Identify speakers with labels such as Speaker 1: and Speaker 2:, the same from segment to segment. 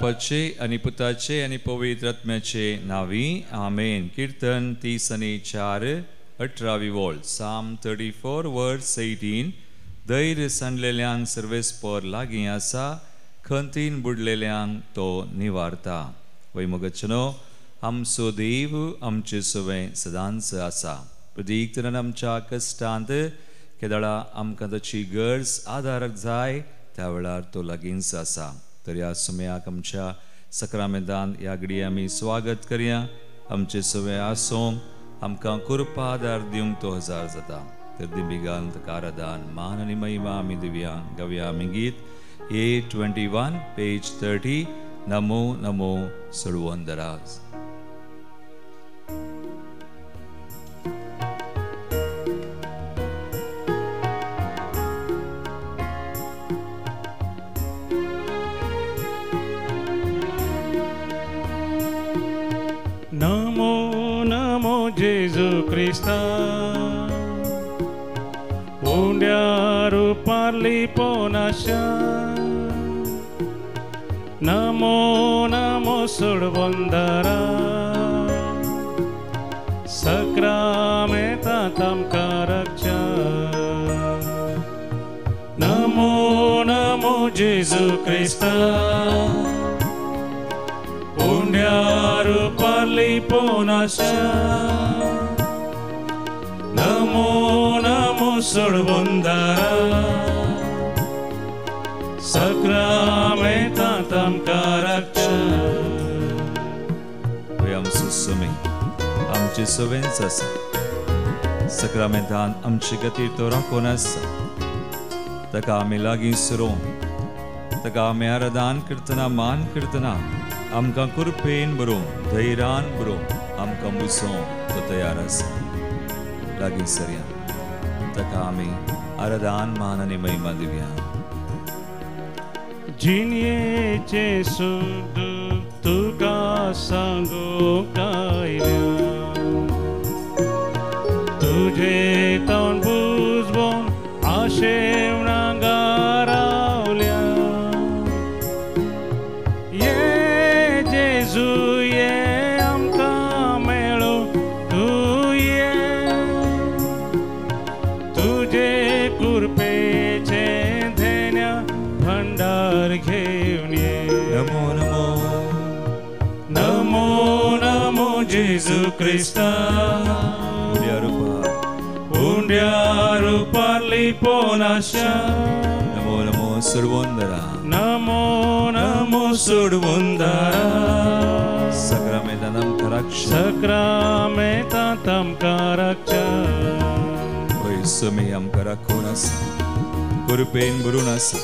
Speaker 1: बापाचे आनी पुताचे आनी पवित्र आत्म्याचे नांवी आमेन. कीर्तन 34 18वी वळ, साम 34 वर्स 18. धैर्य सांडलेल्यांक सर्वेस्पर लागीं आसा, खंतीन बुडलेल्यांक तो निवारता. वैमगचनो आमचो देव आमचे सवें सदांच आसा. प्रतीक तरान आमच्या कश्टांत केदळा आमकां ताची गरज आदाराक जाय त्या वेळार तो लागींच आसा. तर ह्या सुमयाक आमच्या सक्रामेंतान ह्या घडये आमी स्वागत करया. आमचे सवें आसूंक आमकां कृपा आदार दिवंक तो हजार जाता. तर दिबिगान ताका आराधन मान आनी महिमा आमी दिवया. गावया आमी गीत A21 page 30. नमो नमो सोडवंदराज.
Speaker 2: नमो नमो जेजू क्रिस्ता, उंड्या रुपार लिपोवन आशा. नमो नमो सोडवंदरा, सक्रामेंतांत आमकां रक्षा. नमो नमो जेजू क्रिस्ता, उंड्या रुपार लिपोवन आशा. नमो नमो सोडवंदरा, सक्रामेंतांत आमकां रक्षा.
Speaker 1: होय आमचो स्वामी आमचे सवेंच आसा. सक्रामेंतान आमचे खातीर तो राखून आसा. ताका आमी लागीं सरोवन ताका आमी आराधन करतना मान करतना आमकां कृपेन बरोवन धैर्यान बरोवन आमकां बुसोवंक तो तयार आसा. लागीं सरया, ताका आमी आराधन मान आनी महिमा दिवया.
Speaker 2: जिणयेचें सुख तुका सांगूंक आयल्या, तुजें तोंड बुजवून आशेवणां रावल्या. ये जेजू ये आमकां मेळूं तूं ये, तुजे कृपेचें धेन्या भंडार घेवन ये.
Speaker 1: नमो नमो
Speaker 2: नमो नमो जेजू क्रिस्ता,
Speaker 1: उंड्या रुपार
Speaker 2: उंड्या रुपार लिपोवन आशा.
Speaker 1: नमो नमो सोडवंदरा,
Speaker 2: नमो नमो सोडवंदरा,
Speaker 1: सक्रामेंतान आमकां रक्षा.
Speaker 2: सक्रामेंतांत आमकां रक्षा.
Speaker 1: होय स्वामी आमकां राखून आसा, कृपेन भरून आसा.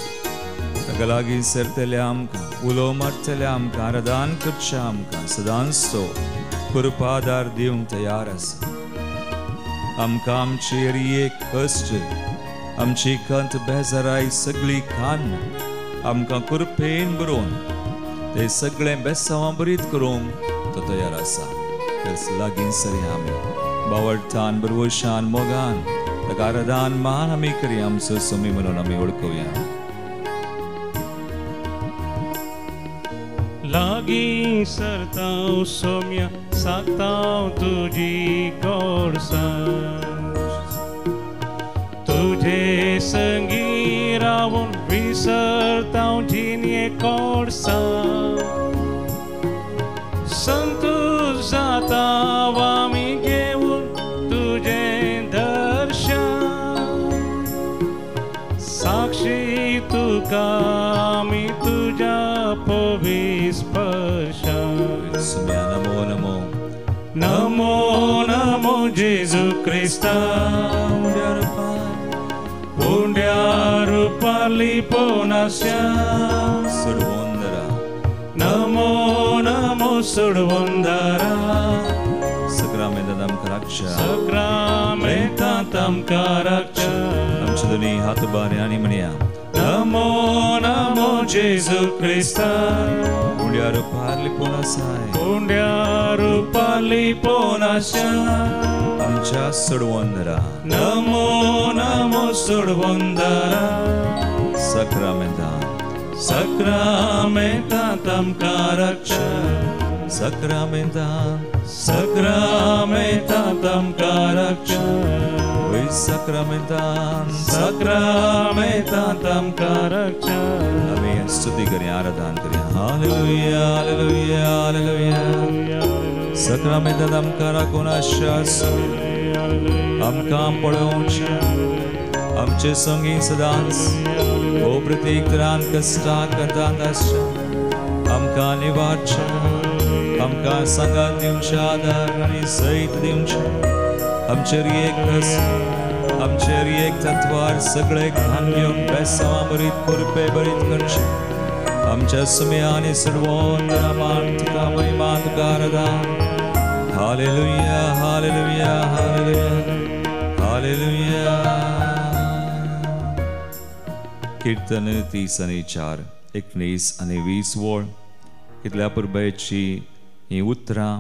Speaker 1: ताका लागीं सरतल्या आमकां उलो मारतल्या आमकां आराधन करच्या आमकां सदांच तो कृपा आदार दिवंक तयार आसा. आमकां आमची एरियेक कश्ट आमची खंत बेजाराय सगळी खान आमकां कृपेन बरोवन ते सगळें बेसांवां बरीत करूंक तो तयार आसा. तर लागीं सरया आमी बावडटान बरवशान मोगान ताका आराधन मान आमी करया. आमचो स्वामी म्हणून आमी वळखुया.
Speaker 2: लागीं सरतांव सोम्या, सागतांव तुजी गोडसाण. तुजे संगी रावून विसरतांव जिणये कोडसाण. संतोश जाता आमी घेवन तुजें दर्शन, साक्षी तुका आमी तुज्या पवित्र स्पर्शान.
Speaker 1: नमो नमो
Speaker 2: नमो नमो जेजू क्रिस्ता, उंड्या रुपार लिपोवन आशा.
Speaker 1: सोडवंदरा,
Speaker 2: नमो नमो सोडवंदरा,
Speaker 1: सक्रामेंतांत आमकां रक्षा.
Speaker 2: सक्रामेंतांत आमकां रक्षा.
Speaker 1: आमचे दोनी हात उबारया आनी म्हणया,
Speaker 2: नमो नमो जेजू क्रिस्ता,
Speaker 1: उंड्या रुपार लिपोवन आसाय,
Speaker 2: उंड्या रुपार लिपोवन आशा.
Speaker 1: आमच्या सोडवंदरा,
Speaker 2: नमो नमो सोडवंदरा,
Speaker 1: सक्रामेंतान
Speaker 2: सक्रामेंतांत आमकां राखच्या,
Speaker 1: सक्रामेंतांत,
Speaker 2: सक्रामेंतांत आमकां राखच्या,
Speaker 1: वय सक्रामेंतांत,
Speaker 2: सक्रामेंतांत आमकां राखच्या.
Speaker 1: आमी स्तुती करया, आराधन करया. Hallelujah, hallelujah, hallelujah. सक्रामेंतांत आमकां राखून आशा आमकां पळोवचें, आमचे संगी सदांच हो प्रत्येक तरान कश्टां कंतांत आसच्या आमकां निवारचें, आमकां सांगात दिवचें, आदार आनी सैत दिवचें. आमचेर एक कश्ट, आमचेर एक तत्वार सगळे घाण घेवन बेसांवां बरीत कुरपे बरीत करचें. आमच्या सुम्या आनी सडवोन मान तुका महिमा तुका आराधन. Hallelujah, hallelujah, hallelujah, hallelujah. कीर्तन 34, 19 आनी 20 वळ. कितल्या पुरबायेची हीं उतरां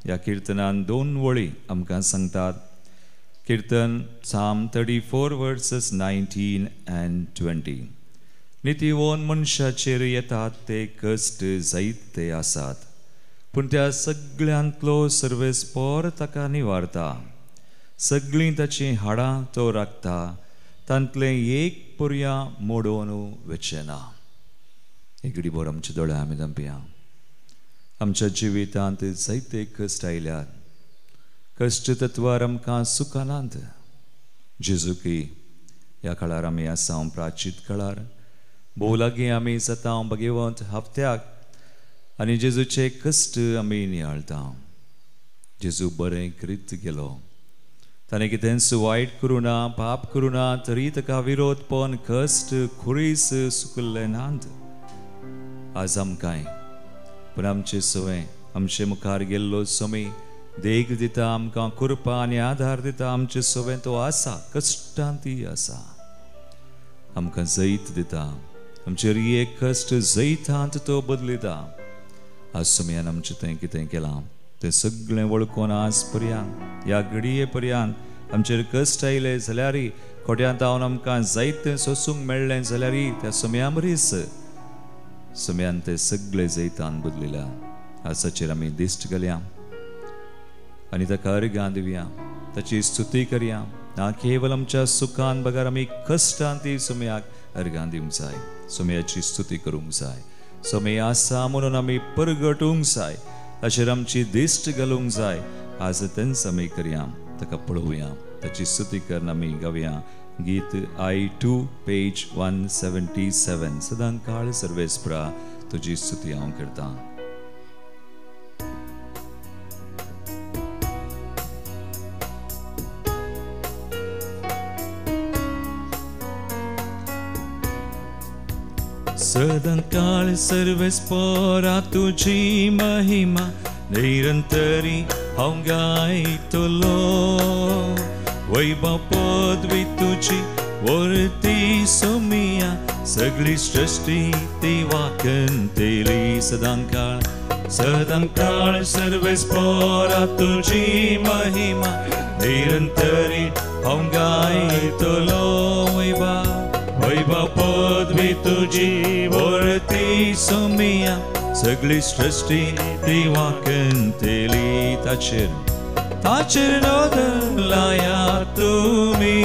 Speaker 1: ह्या किर्तनान 2 वळी आमकां सांगतात. किर्तन Psalm 34 verses 19 and 20. नितीवोन मनशाचेर येतात ते कश्ट जायते आसात, पूण त्या सगळ्यांतलो सर्वेस्पोर ताका निवारता. सगळीं ताचीं हाडां तो राखता, तांतलें एक पर्या मोडोवन वचें ना. एक बरो आमचे दोळे आमी धांपया. आमच्या जिवितांत जायते कश्ट आयल्यात, कश्ट तत्वार आमकां सुखानात. जेजुकी ह्या काळार आमी आसा, प्राचीत काळार भोव लागीं आमी जाता भगवंत हप्त्याक आनी जेजूचे कश्ट आमी नियाळता. जेजू बरें करीत गेलो, ताणें कितेंच वायट करूं ना, पाप करूं ना, तरी ताका विरोधपण कश्ट खुरीस सुकल्ले नात. आज आमकांय पूण आमचे सवंय आमचे मुखार गेल्लो समी देख दिता, आमकां कृपा आनी आधार दिता. आमचे सवंय तो आसा, कश्टांत आसा, आमकां जैत दिता. आमचेर एक कश्ट जैतांत तो बदलिता. आज समयान आमचें तें कितें केलां तें सगळें वळखून आज पर्यंत ह्या घडये पर्यंत आमचेर कश्ट आयले जाल्यारय, खोट्यांत हांव आमकां जायतें सोसूंक मेळ्ळें जाल्यारय, त्या समया मरीस समयान ते सगळे जैतान बदलिल्या. आज ताचेर आमी दिश्ट घालया आनी ताका अर्घां दिवया, ताची स्तुती करया. ना केवल आमच्या सुखान बगर आमी कश्टान ती समयाक अर्घां दिवंक जाय, समयाची स्तुती करूंक जाय. समय आसा म्हणून आमी परगटूंक जाय, ताचेर आमची दिश्ट घालूंक जाय. आज तेंच आमी करया, ताका पळोवया, ताची स्तुती करून आमी गावया गीत I2 page 177. सदां काळ सर्वेस्परा तुजी स्तुती हांव करतां. सदां काळ सर्वेस्परा तुजी महिमा निरंतरी हांव गायतलो. वैभव पदवी तुजी वर्ती सोमिया, सगळी सृष्टी ती वाकंतेली. सदां काळ, सदां काळ सर्वेस्परा तुजी महिमा निरंतरी हांव गायतलो. वैभव, वैभव पदवी तुजी वर्ती सोमिया, सगळी सृष्टी ती वाकंतेली. ताचेर, ताचेर नदर लाया तुमी,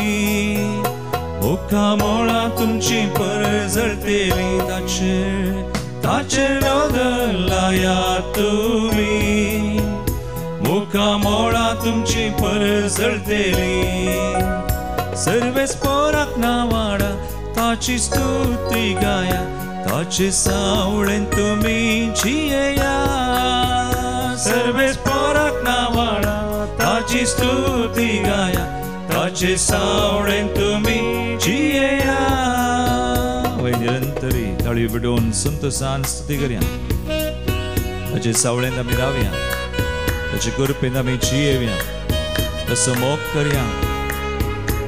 Speaker 1: मुखामोळा तुमची परजळतेली. ताचेर, ताचेर नदर लाया तुमी, मुखामोळा तुमची परजळतेली. सर्वेस्पराक नावाडा ताची स्तुती गाया, ताचे सावळेन तुमी जियेया. सर्वेस्पराक नावाडा ताची स्तुती गाया, ताचे सावळेन तुमी जियेया. वय निरंतरी ताळी बिडोवन संतोसान स्तुती करया. ताचे सावळेन आमी रावया, ताचे कृपेन आमी जियेवया, तसो मोग करया.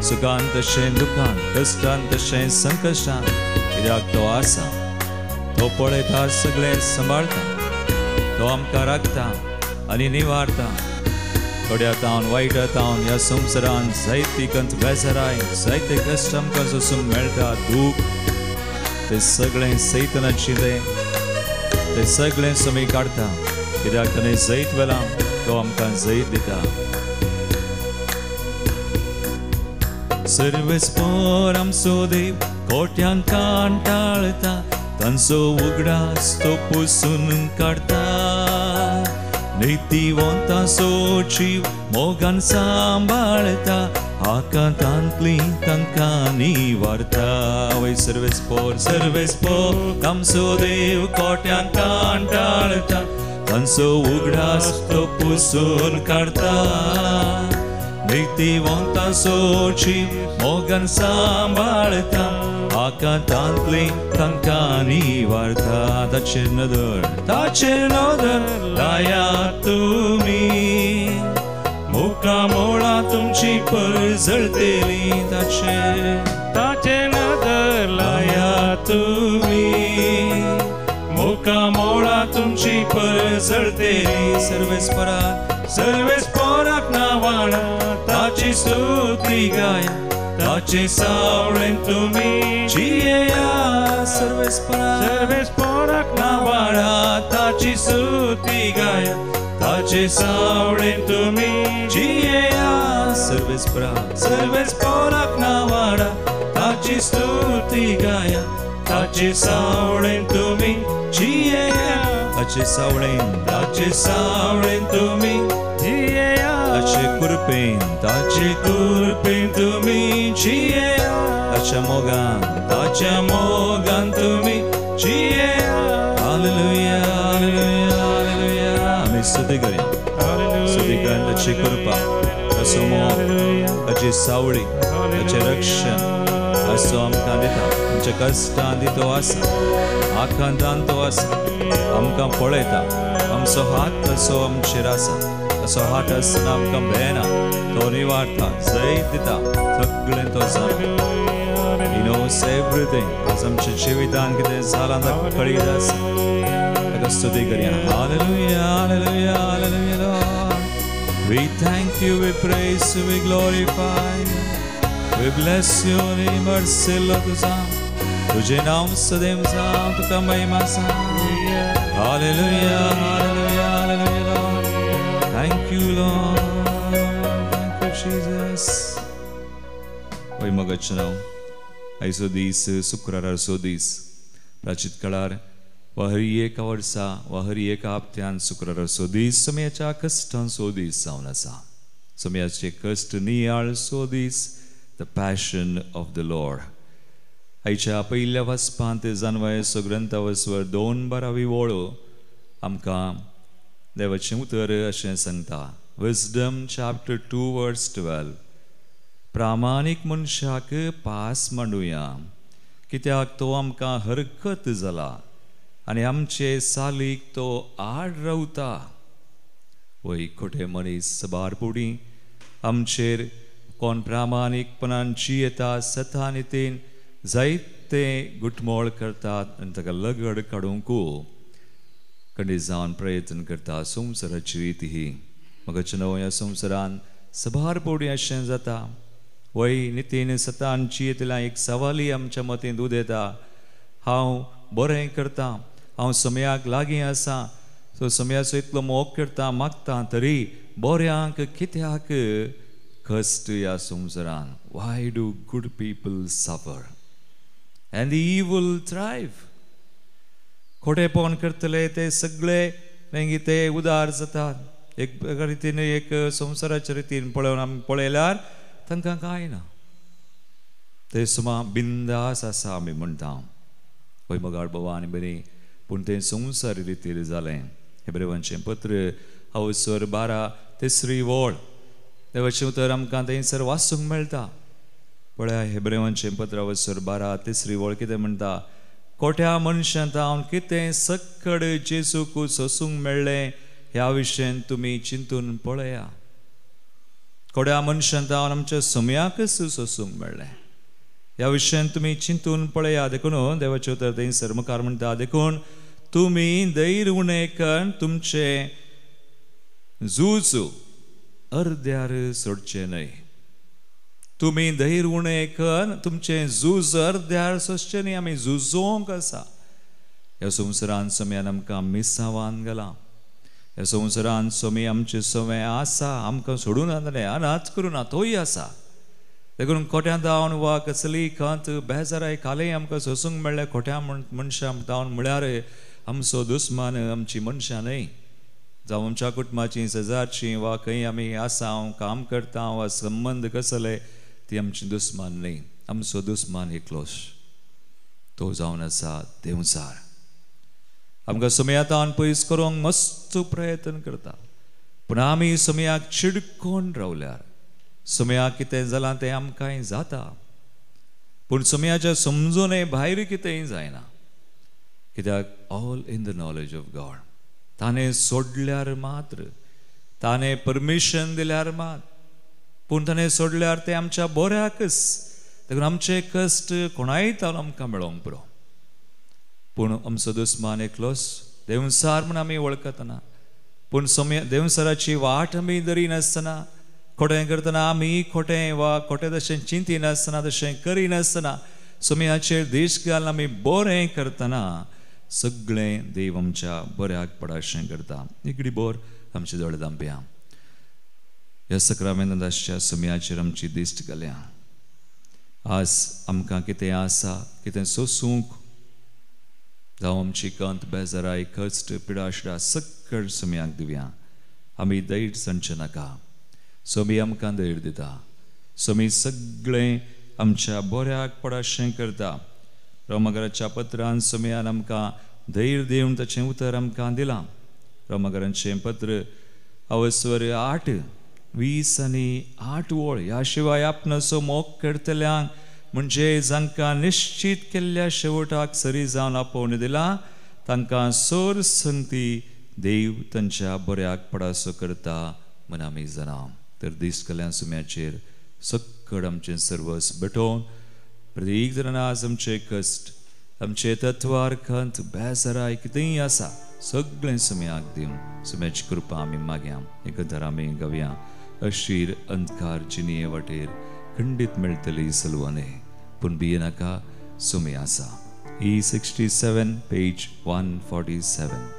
Speaker 1: सुखान तशें दुखान, कश्टान तशें संकश्टान, कित्याक तो आसा, तो पळयता, सगळें सांबाळटा, तो आमकां राखता आनी निवारता. थोड्या तावन वायटा तावन ह्या संवसारान जायती कंत बेजाराय, जायते कश्ट आमकां सोसूंक मेळटा, दूख ते सगळें सैतनाचें ते सगळें समी काडटा कित्याक ताणें जैत वेलां तो आमकां जैत दिता. सर्वेस्पोर आमचो देव कोट्यांक कांटाळटा तांचो उगडास तो पुसून काडटा नितीवंतांचो जीव मोगान सांबाळटा आकांतांतली तांकां निवारता. वय सर्वेस्पोर सर्वेस्पोर आमचो देव कोट्यांक कांटाळटा तांचो उगडास तो पुसून काडटा नितीवंतांचो जीव मोगान सांबाळटा आकांतांतली तांकां निवारता. ताचेर नदर लाया तुमी मुखामोळा तुमची परजळतेली. ताचेर नदर लाया तुमी मुखामोळा तुमची परजळतेली. सर्वेस्पराक सर्वेस्पराक नावाणा ताची स्तुती गाया ताचे सावळेन तुमी जियेया. सर्वेस्पराक सर्वेस्पराक नावाणा ताची स्तुती गाया ताचे सावळेन तुमी जियेया. सर्वेस्पराक सर्वेस्पराक नावाणा ताची स्तुती गाया ताचे सावळेन तुमी जियेया. ताचे सावळेन तुमी जियेया. ताचे कृपेन तुमी जियेया. ताच्या मोगान तुमी जियेया. Hallelujah hallelujah hallelujah. आमी स्तुती करूया. स्तुती करून ताची कृपा ताचो मोग ताची सावळी ताचें रक्षण असो आमकां दिता. आमच्या कश्टान तो आसा आकांतान तो आसा आमकां पळयता. आमचो हात तसो आमचेर आसा असो हात आसतना आमकां बेना तो निवारता जैत दिता सगळें तो जाणा. He knows everything. आज आमच्या जिवितान कितें जालां ताका कळीत आसा. ताका स्तुती करूया. Hallelujah hallelujah hallelujah Lord. We thank you, we praise you, we glorify you, we bless your name. Marcelo तुझा तुझे नाम सदैव जावं तुका महिमा जावं. Hallelujah hallelujah hallelujah Lord. Thank you Lord. Thank you Jesus. वय मगच नांव आयचो दीस शुक्राराचो दीस. प्राचीत काळार वा हर एका वर्सा वा हर एका हप्त्यान शुक्राराचो दीस समयाच्या कश्टांचो दीस जावन आसा. समयाचे कश्ट नियाळचो दीस, the passion of the Lord. आयच्या पयल्या वाचपांत जानवायचो ग्रंथावस्वर 2:12 वळो आमकां देवाचें उतर अशें सांगता. Wisdom chapter 2 verse 12. प्रामाणीक मनशाक पास मांडुया कित्याक तो आमकां हरकत जाला आनी आमचे सालीक तो आड रावता. वय खोटे मनीस सबार पुडी आमचेर कोण प्रामाणीकपणान जियेता सता नितीन जायते गुटमोळ करतात आनी ताका लगड काडूंक कंडी जावन प्रयत्न करता. संवसाराची रीत ही. म्हाका नवो ह्या संवसारान सबार पवटी अशें जाता. वय नितीन सतान जियेतल्या एक सवाली आमच्या मतींत उदेता. हांव बरें करता, हांव समयाक लागीं आसा, सो समयाचो इतलो मोग करता मागता तरी बऱ्यांक कित्याक कश्ट ह्या संवसारान. Why do good people suffer and the evil thrive? खोटेपण करतले ते सगळे मागीर ते उदार जातात. एक रितीन एक संवसाराच्या रितीन पळोवन आमी पळयल्यार तांकां कांय ना, ते सुमा बिंदास आसा आमी म्हणटा. हय मगाळ बाबा आनी बरी पूण तें संवसारी रितीर जालें. हेब्रेवांचें पत्र अवसर 12 तिसरी वळ देवाचें उतर आमकां थंयसर वाचूंक मेळटा. पळया हेब्रेवांचें पत्र अवसर 12 तिसरी वळ कितें म्हणटा. कोट्या मनशां हांव कितें सक्कड जेजूक सोसूंक मेळ्ळें ह्या विशयान तुमी चिंतून पळया. कोड्या मनशां हांव आमच्या समयाकच सोसूंक मेळ्ळें ह्या विशयान तुमी चिंतून पळया. देखून देवाचें उतर थंयसर मुखार म्हणटा, देखून तुमी धैर्य उणें करून तुमचें झूज अर्द्यार सोडचें न्हय. तुमी धैर्य उणें कर, तुमचें झूज अर्द्यार सोंसचें न्ही, आमी झुजोवंक आसा. ह्या संवसारान सोम्यान आमकां मिसावान घालां, ह्या संवसारान सोमी आमचें सवें आसा, आमकां सोडूं ना ताणें, अनाथ करूं ना, तोय आसा. देखून खोट्यां धांवन वा कसलीय खंत बेजाराय कालय आमकां सोंसूंक मेळ्ळें खोट्या मनशां धांवन म्हळ्यार आमचो दुस्मान आमची मनशां न्हय, जावं आमच्या कुटुंबाची शेजारची वा खंय आमी आसा काम करता वा संबंद कसले, ती आमची दुस्मान न्हय. आमचो दुस्मान एकलोच, तो जावन आसा देंवचार. आमकां समयातान पयस करूंक मस्त प्रयत्न करता, पूण आमी समयाक चिडकोन रावल्यार समयाक कितें जालां तें आमकांय जाता, पूण समयाच्या समजूनय भायर कितेंय जायना. कित्याक all in the knowledge of God. ताणें सोडल्यार मात्र, ताणें परमिशन दिल्यार मात, पूण ताणें सोडल्यार तें आमच्या बऱ्याकच. देखून आमचे कश्ट कोणाय तावन आमकां मेळोंक पुरो, पूण आमचो दुस्मान एकलोच देंवचार म्हूण आमी वळखतना, पूण देंवचाराची वाट आमी धरिनासतना, खोटें करतना आमी खोटें वा खोटें तशें चिंतिनासतना, तशें करिनासतना समयाचेर देश घालून आमी बरें करतना सगळें देव आमच्या बऱ्याक पडाशें करता. इकडी बोर आमचे दोळे धांपया. ह्या सक्रामेंताच्या समयाचेर आमची दिश्ट घाल्या. आज आमकां कितें आसा, कितें सोसूंक, जावं आमची कंत बेजाराय कश्ट पिडाशिडा सगळ समयाक दिवया. आमी धैर्य सांडचें नाका. समी आमकां धैर्य दिता, समी सगळें आमच्या बऱ्याक पडाशें करता. रोमागराच्या पत्रान समयान आमकां धैर्य दिवन ताचें उतर आमकां दिलां. रोमागरांचें पत्र अवस्वर 8:20 आनी 8 वळ, ह्या शिवाय आपणाचो मोग करतल्यांक म्हणजे जांकां निश्चीत केल्ल्या शेवटाक सरी जावन आपोवणें दिलां तांकां सोर संगती देव तांच्या बऱ्याक पडासो करता म्हण आमी जाणा. तर दीस कल्याण सुम्याचेर सक्कड आमचें सर्वस भेटोवन प्रत्येक जाणां आज आमचे कश्ट, आमचे तत्वार खंत बेजाराय कितेंय आसा सगळें सुम्याक दिवन सुम्याची कृपा आमी मागया. एकतर आमी गावया अशीर अंधकार जिणये वाटेर खंडीत मेळटली सलवाने, पूण भिये नाका, सुमी आसा. E67 page 147.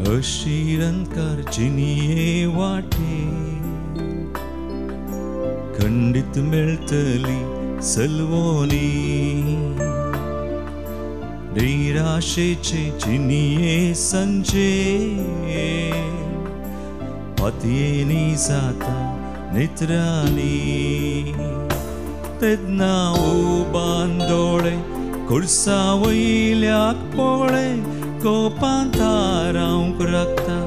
Speaker 1: अशीरंकार जिणये वाटे खंडीत मेळटली सलवोनी, निराशेचे जिणये संजे पातयेनी जाता नित्रानी, तेन्ना उबान दोळे कुर्सा वयल्याक पळे कोपान तारावंक राखता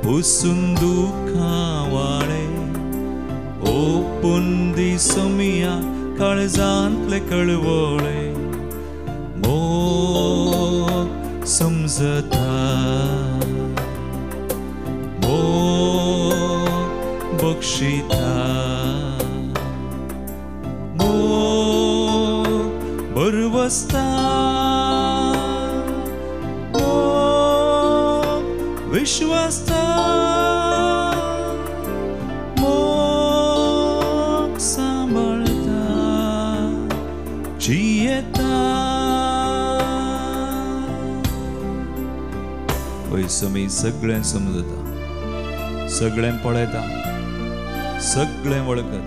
Speaker 1: पुसून दुखां वाळे, ओपून दी सोमिया काळजांतले कळवळे, मोग समजता मोग बक्षिता, मोग बरवसता, विश्वासता, मोग सांबाळता जियेता. वय समी सगळें समजता, सगळें पळयता, सगळें वळखता.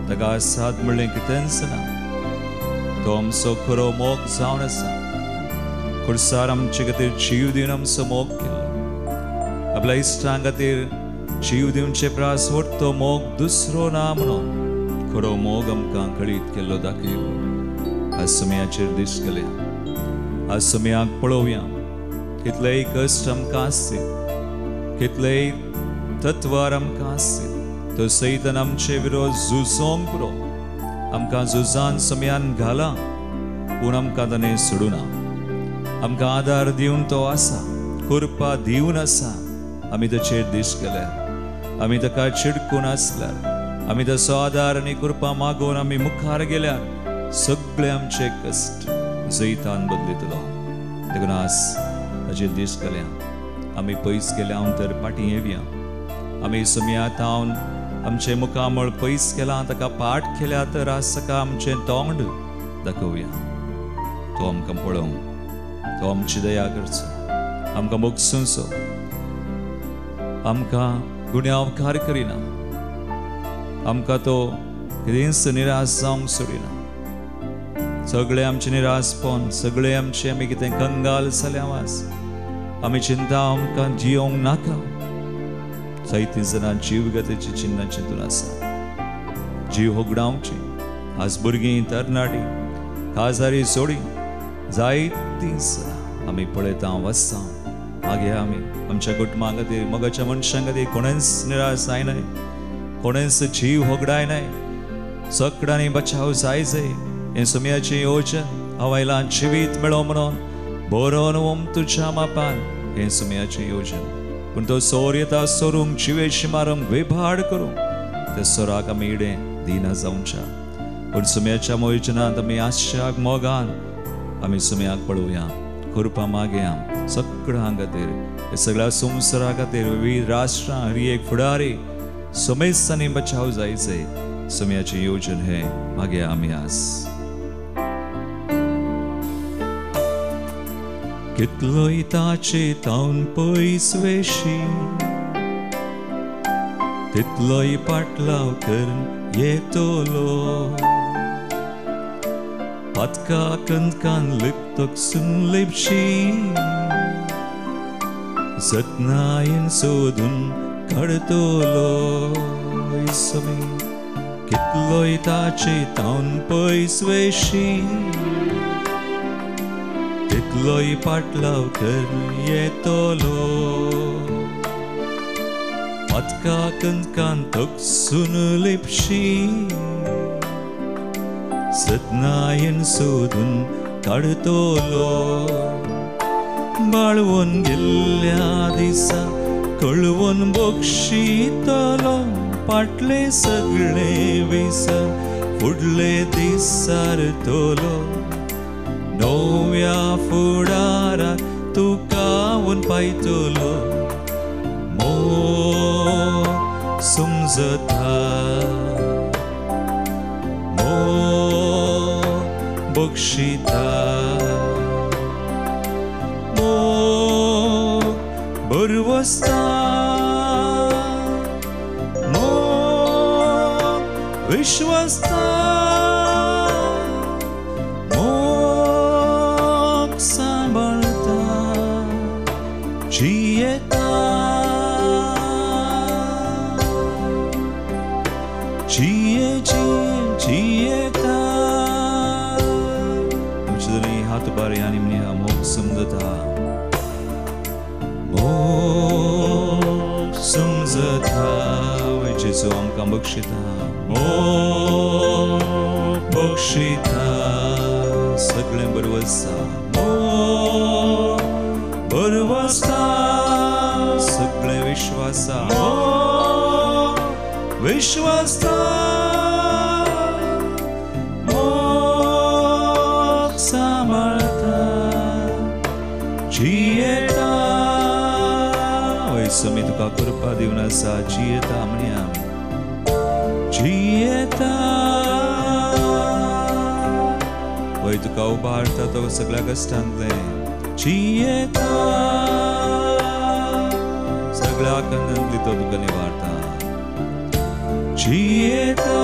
Speaker 1: ताका साद म्हणलें कितेंच ना. तो आमचो खरो मोग जावन आसा. खुर्सार आमचे खातीर जीव दिवन आमचो मोग केलो. आपल्या इश्टां खातीर जीव दिवचे प्रास तो मोग दुसरो ना म्हणून खरो मोग आमकां कळीत केल्लो दाखयलो. आज समयाचेर दीस गेले, आज समयाक पळोवया. कितलेय कश्ट आमकां आसतील, कितलेय तत्वार आमकां आसतील, तो सैतान आमचे विरोध झुजोंक पुरो. आमकां झुजान समयान घाला, पूण आमकां ताणें सोडूना. आमकां आदार दिवन तो आसा, कृपा दिवन आसा. आमी ताचेर दीस केल्यार, आमी ताका चिडकून आसल्यार, आमी ताचो आदार आनी कृपा मागून आमी मुखार गेल्यार सगळे आमचे कश्ट जैतान बदलितलो. देखून आज ताचेर दीस केल्या. आमी पयस गेल्या तर फाटीं येवया. आमी सुमयात हांव आमचें मुखामळ पयस केलां, ताका पाठ केल्या तर आज ताका आमचें तोंड दाखोवया. तो आमकां पळोवंक, तो आमची दया करचो, आमकां मोगसुचो, आमकां गुन्यांवकार करिना, आमकां तो कितेंच निराश जावंक सोडिना. सगळें आमचें निराशपण, सगळें आमचें आमी कितें कंगाल जाल्या आज आमी चिंता आमकां जियोंक नाका. जायतीं जाणां जीवगतेची चिन्नां चिंतून आसा, जीव होगडावची. आज भुरगीं, तरणाटीं, काजारी जोडी जायतीं जाणां आमी पळयता, वचता. मागीर आमी आमच्या कुटुंबा खातीर, मोगाच्या मनशां खातीर कोणेंच निराश जायनाय, कोणेंच जीव होगडायनाय. सगळ्यांनी बचाव जाय जाय हें सुमयाचें योजन हांव आयलां जिवीत मेळो म्हणून बरोवन ओम तुज्या मापान हें सुमयाचें योजन. पूण तो सोर येता सोरूंक, जिवेशी मारूंक, विभाड करूंक. त्या सोराक आमी इडें दिना जावच्या. पूण सुमयाच्या मोयोजनांत आमी आशाक मोगान आमी सुमयाक पळोवया, कृपा मागया सगळ्यां खातीर, सगळ्या संवसारा खातीर, विविध राष्ट्रां, हर एक फुडारी समेस्तांनी बचाव जायचे सुमयाचें योजन हें मागया आमी आज. कितलोय ताचे तावन पयस वेशी, तितलोय पाटलाव करून येतलो. पातका कंदकान लिपतकसून लिपशी, जतनायेन सोदून काडतलो. समी कितलोय ताचे तावन पयस वेशी, तितलोय पाटलाव करून येतलो. पातका कंदकान तकसून लिपशी, सतनायन सोदून काडतलो. बाळवून गेल्ल्या दिसा कळवून बक्षितलो, फाटले सगळे विसर फुडले दीस सारतलो. नव्या फुडाराक तुका पायतलो, मोग समजता, मोग बक्षिता, मोग बरवसता, मोग विश्वसता, मोग सांबाळता, जियेता, जिये जिये जियेता. आमचे दोनी हात उबार आनी म्हणया, मोग समजता, मोग समजता. जेजू आमकां बक्षिता, मोग बक्षिता, सगळें बरवसता, मोग बरवसता, सगळें विश्वासा, मोग विश्वासता, मोग सांबाळता, जियेता. वय समी तुका कृपा दिवन आसा, जियेता म्हणया, जियेता. वय तुका उबारता तो सगळ्या कश्टांतलें, जियेता. सगळ्या कंदांतली तो तुका निवारता, जियेता.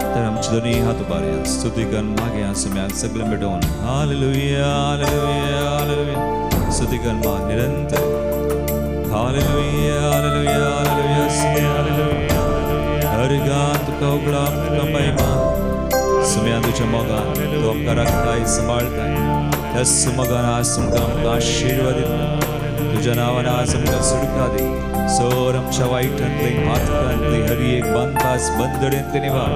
Speaker 1: तर आमचे दोनी हात उबारया, स्तुती करून मागया सुम्याक सगळें भेटोवन. Hallelujah, hallelujah, hallelujah. स्तुती करून माग निरंतर. Hallelujah, hallelujah, hallelujah. हर गान तुका उगडाप, तुका महिमा. सुम्या तुज्या मोगान तूं आमकां राखताय, सांबाळताय. त्याच मोगान आज तुमकां आमकां आशिर्वाद दिता. तुज्या नांवान आज आमकां सुटका दी. सोर आमच्या वायटांतली, पातकांतली, हर एक बांदपास बंदडेंतली निवार.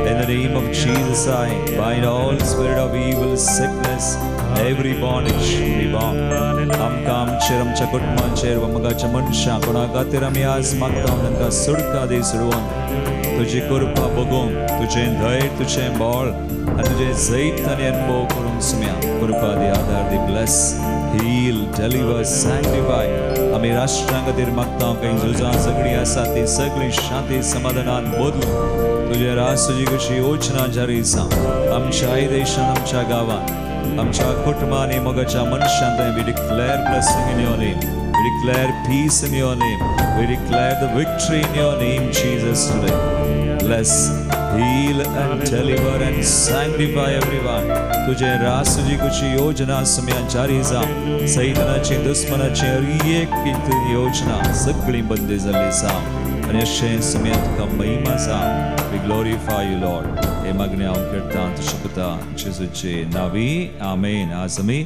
Speaker 1: In the name of Jesus, I bind all spirit of evil, sickness, Every bondage be bound. आमकां आमचेर आमच्या कुटुंबांचेर वा मोगाच्या मनशां कोणा खातीर आमी आज मागता तांकां सुटका दी सोडून तुजी कृपा बगूंक तुजें धैर्य तुजें बळ आनी तुजें जैत आनी अनुभव करूंक सुम्या कृपा दी आदार दी. Bless, heal, deliver, sanctify. आमी राष्ट्रां खातीर मागता खंय झुजां झगडीं आसा ती सगळीं शांती समाधानान बदलून तुजें राज तुजी कशी योजना जारी जावं आमच्या देशान आमच्या गांवांत आमच्या कुटुंबांनी मोगाच्या मनशांत. We declare blessing in your name. We declare peace in your name. We declare the victory in your name, Jesus, today. Bless, heal and deliver and sanctify everyone. तुझे राज तुझी कुशी योजना सुम्या जारी जावं. सैतानाची दुस्मनाची हर एक योजना सगळी बंदी जाल्ली जावं आनी अशें सुम्या तुका महिमा जावं. We glorify you, Lord. हे मागणें हांव करता तुज्या पुता जेजूचे नांवी, आमेन. आज आमी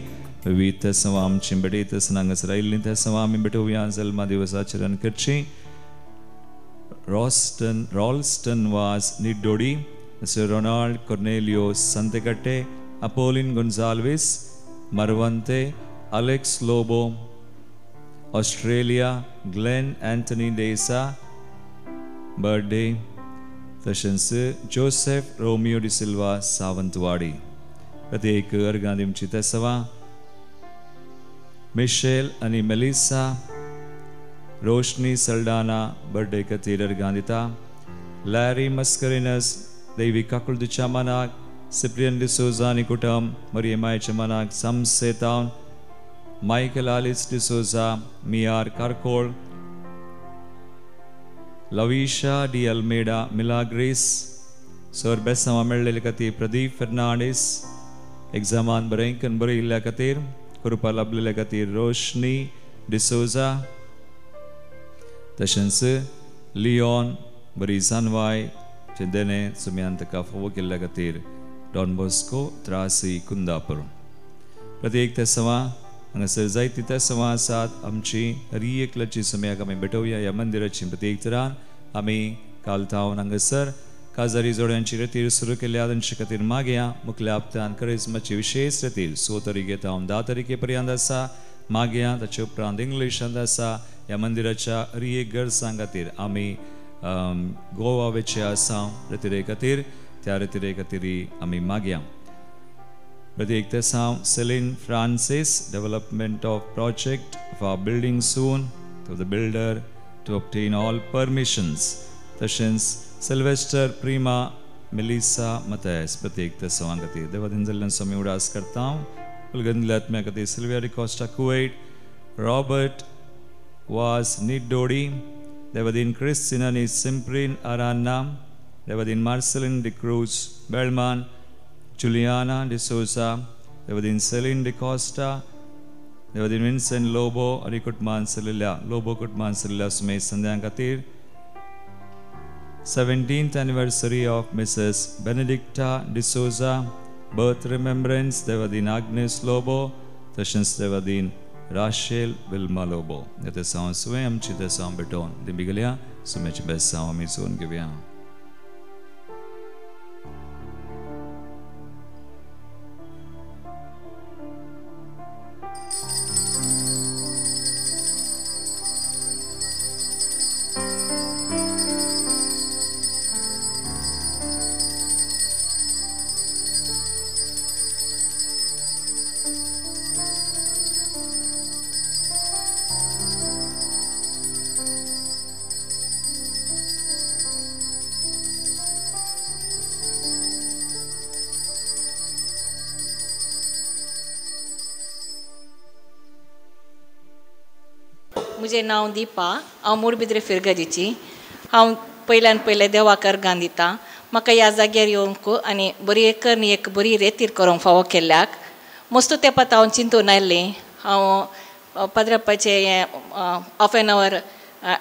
Speaker 1: विविध तेसवां आमची भेटयत आसतना हांगासर आयिल्लीं तेसवां आमी भेटोवया. जल्मा दिवसाचरण करची Ralston Vaz Niddodi, Mr. Ronald Cornelio Santekatte, Apollin Gonsalves Marvante, Alex Lobo Australia, Glenn Anthony D'Sa birthday, तशेंच जोसेफ रोमियो डिसिल्वा सावंतवाडी. प्रत्येक अर्गां दिवची तेसवां मिशेल आनी मेलिसा रोशनी सल्डाना बर्थडे खातीर अर्गां दिता. लॅरी मस्करिनस देवी काकुळदीच्या मनाक, सिप्रियन डिसोजा आनी कुटुंब मरियमायच्या मनाक सामसेतावन, मायकल आलिस डिसोजा मियार कारकोळ, Lavisha de Almeida Milagres sir बेसांवां मेळ्ळेले खातीर प्रदीप फेर्नांडीस एग्जामान बरें बरयिल्ल्या खातीर कृपा लाभलेल्या खातीर रोशनी डिसोजा, तशेंच लियोन बरी जानवाय चेदेने सुम्यान ताका फावो केल्ल्या खातीर डॉन बॉस्को त्रासी कुंदापूर. प्रत्येक तेसवां हांगासर जायतीं तेसवां आसात आमची हर एकल्याची सुम्याक आमी भेटोवया ह्या मंदिराची. प्रत्येक तरान आमी काल थावन हांगासर काजारी जोड्यांची रेतीर सुरू केल्या तांचे खातीर मागया. मुखल्या हप्त्यान करिज्माची विशेष रेतीर 6 तारखे थावन 10 तारखे पर्यंत आसा मागया. ताचे उपरांत इंग्लिशांत आसा. ह्या मंदिराच्या हर एक गरजां खातीर आमी गोवा वेचे आसा रेतिरे खातीर त्या रेतिरे खातीर आमी मागया. प्रत्येक तेसांव Celine Francis development of project for building soon to the builder to obtain all permissions. तशेंच सिल्वेस्टर प्रिमा मेलिसा मतायस प्रत्येक तेसांवां खातीर देवादीन जाल्ल्यान स्वामी उडास करता. उलगंदल्या आत्म्या खातीर Sylvia D'Costa Kuwait, Robert Vaz Niddodi, देवादीन क्रिस्टिन आनी सिम्प्रीन अरान्ना, देवादीन मार्सेलिन डिक्रूज बेळमान, जुलियाना डिसोजा, देवादीन सेलीन डिकॉस्टा, देवादीन विन्सेंट लोबो आनी कुटुंबान चलिल्ल्या लोबो कुटुंबान चलिल्ल्या सुमेश संध्यां खातीर 17th anniversary of Mrs. Benedicta D'Souza, birth remembrance Devadin Agnes Lobo, तशेंच देवादीन राशेल विल्मा लोबो. ह्या तेसांव सुवें आमची तेसांव भेटोवन दिंबी गेल्या सुमेची बेसांव आमी चोवन घेवया.
Speaker 3: म्हजें नांव दीपा, हांव मोडबिद्रे फिरगजीची. हांव पयल्यान पयलें देवाक अर्गां दिता. म्हाका ह्या जाग्यार येवंक आनी बरी करणी एक बरी रेतीर करूंक फावो केल्ल्याक. मस्त तेंपात हांव चिंतून आयिल्लें. हांव पाद्रपाचें हें हाफ एन our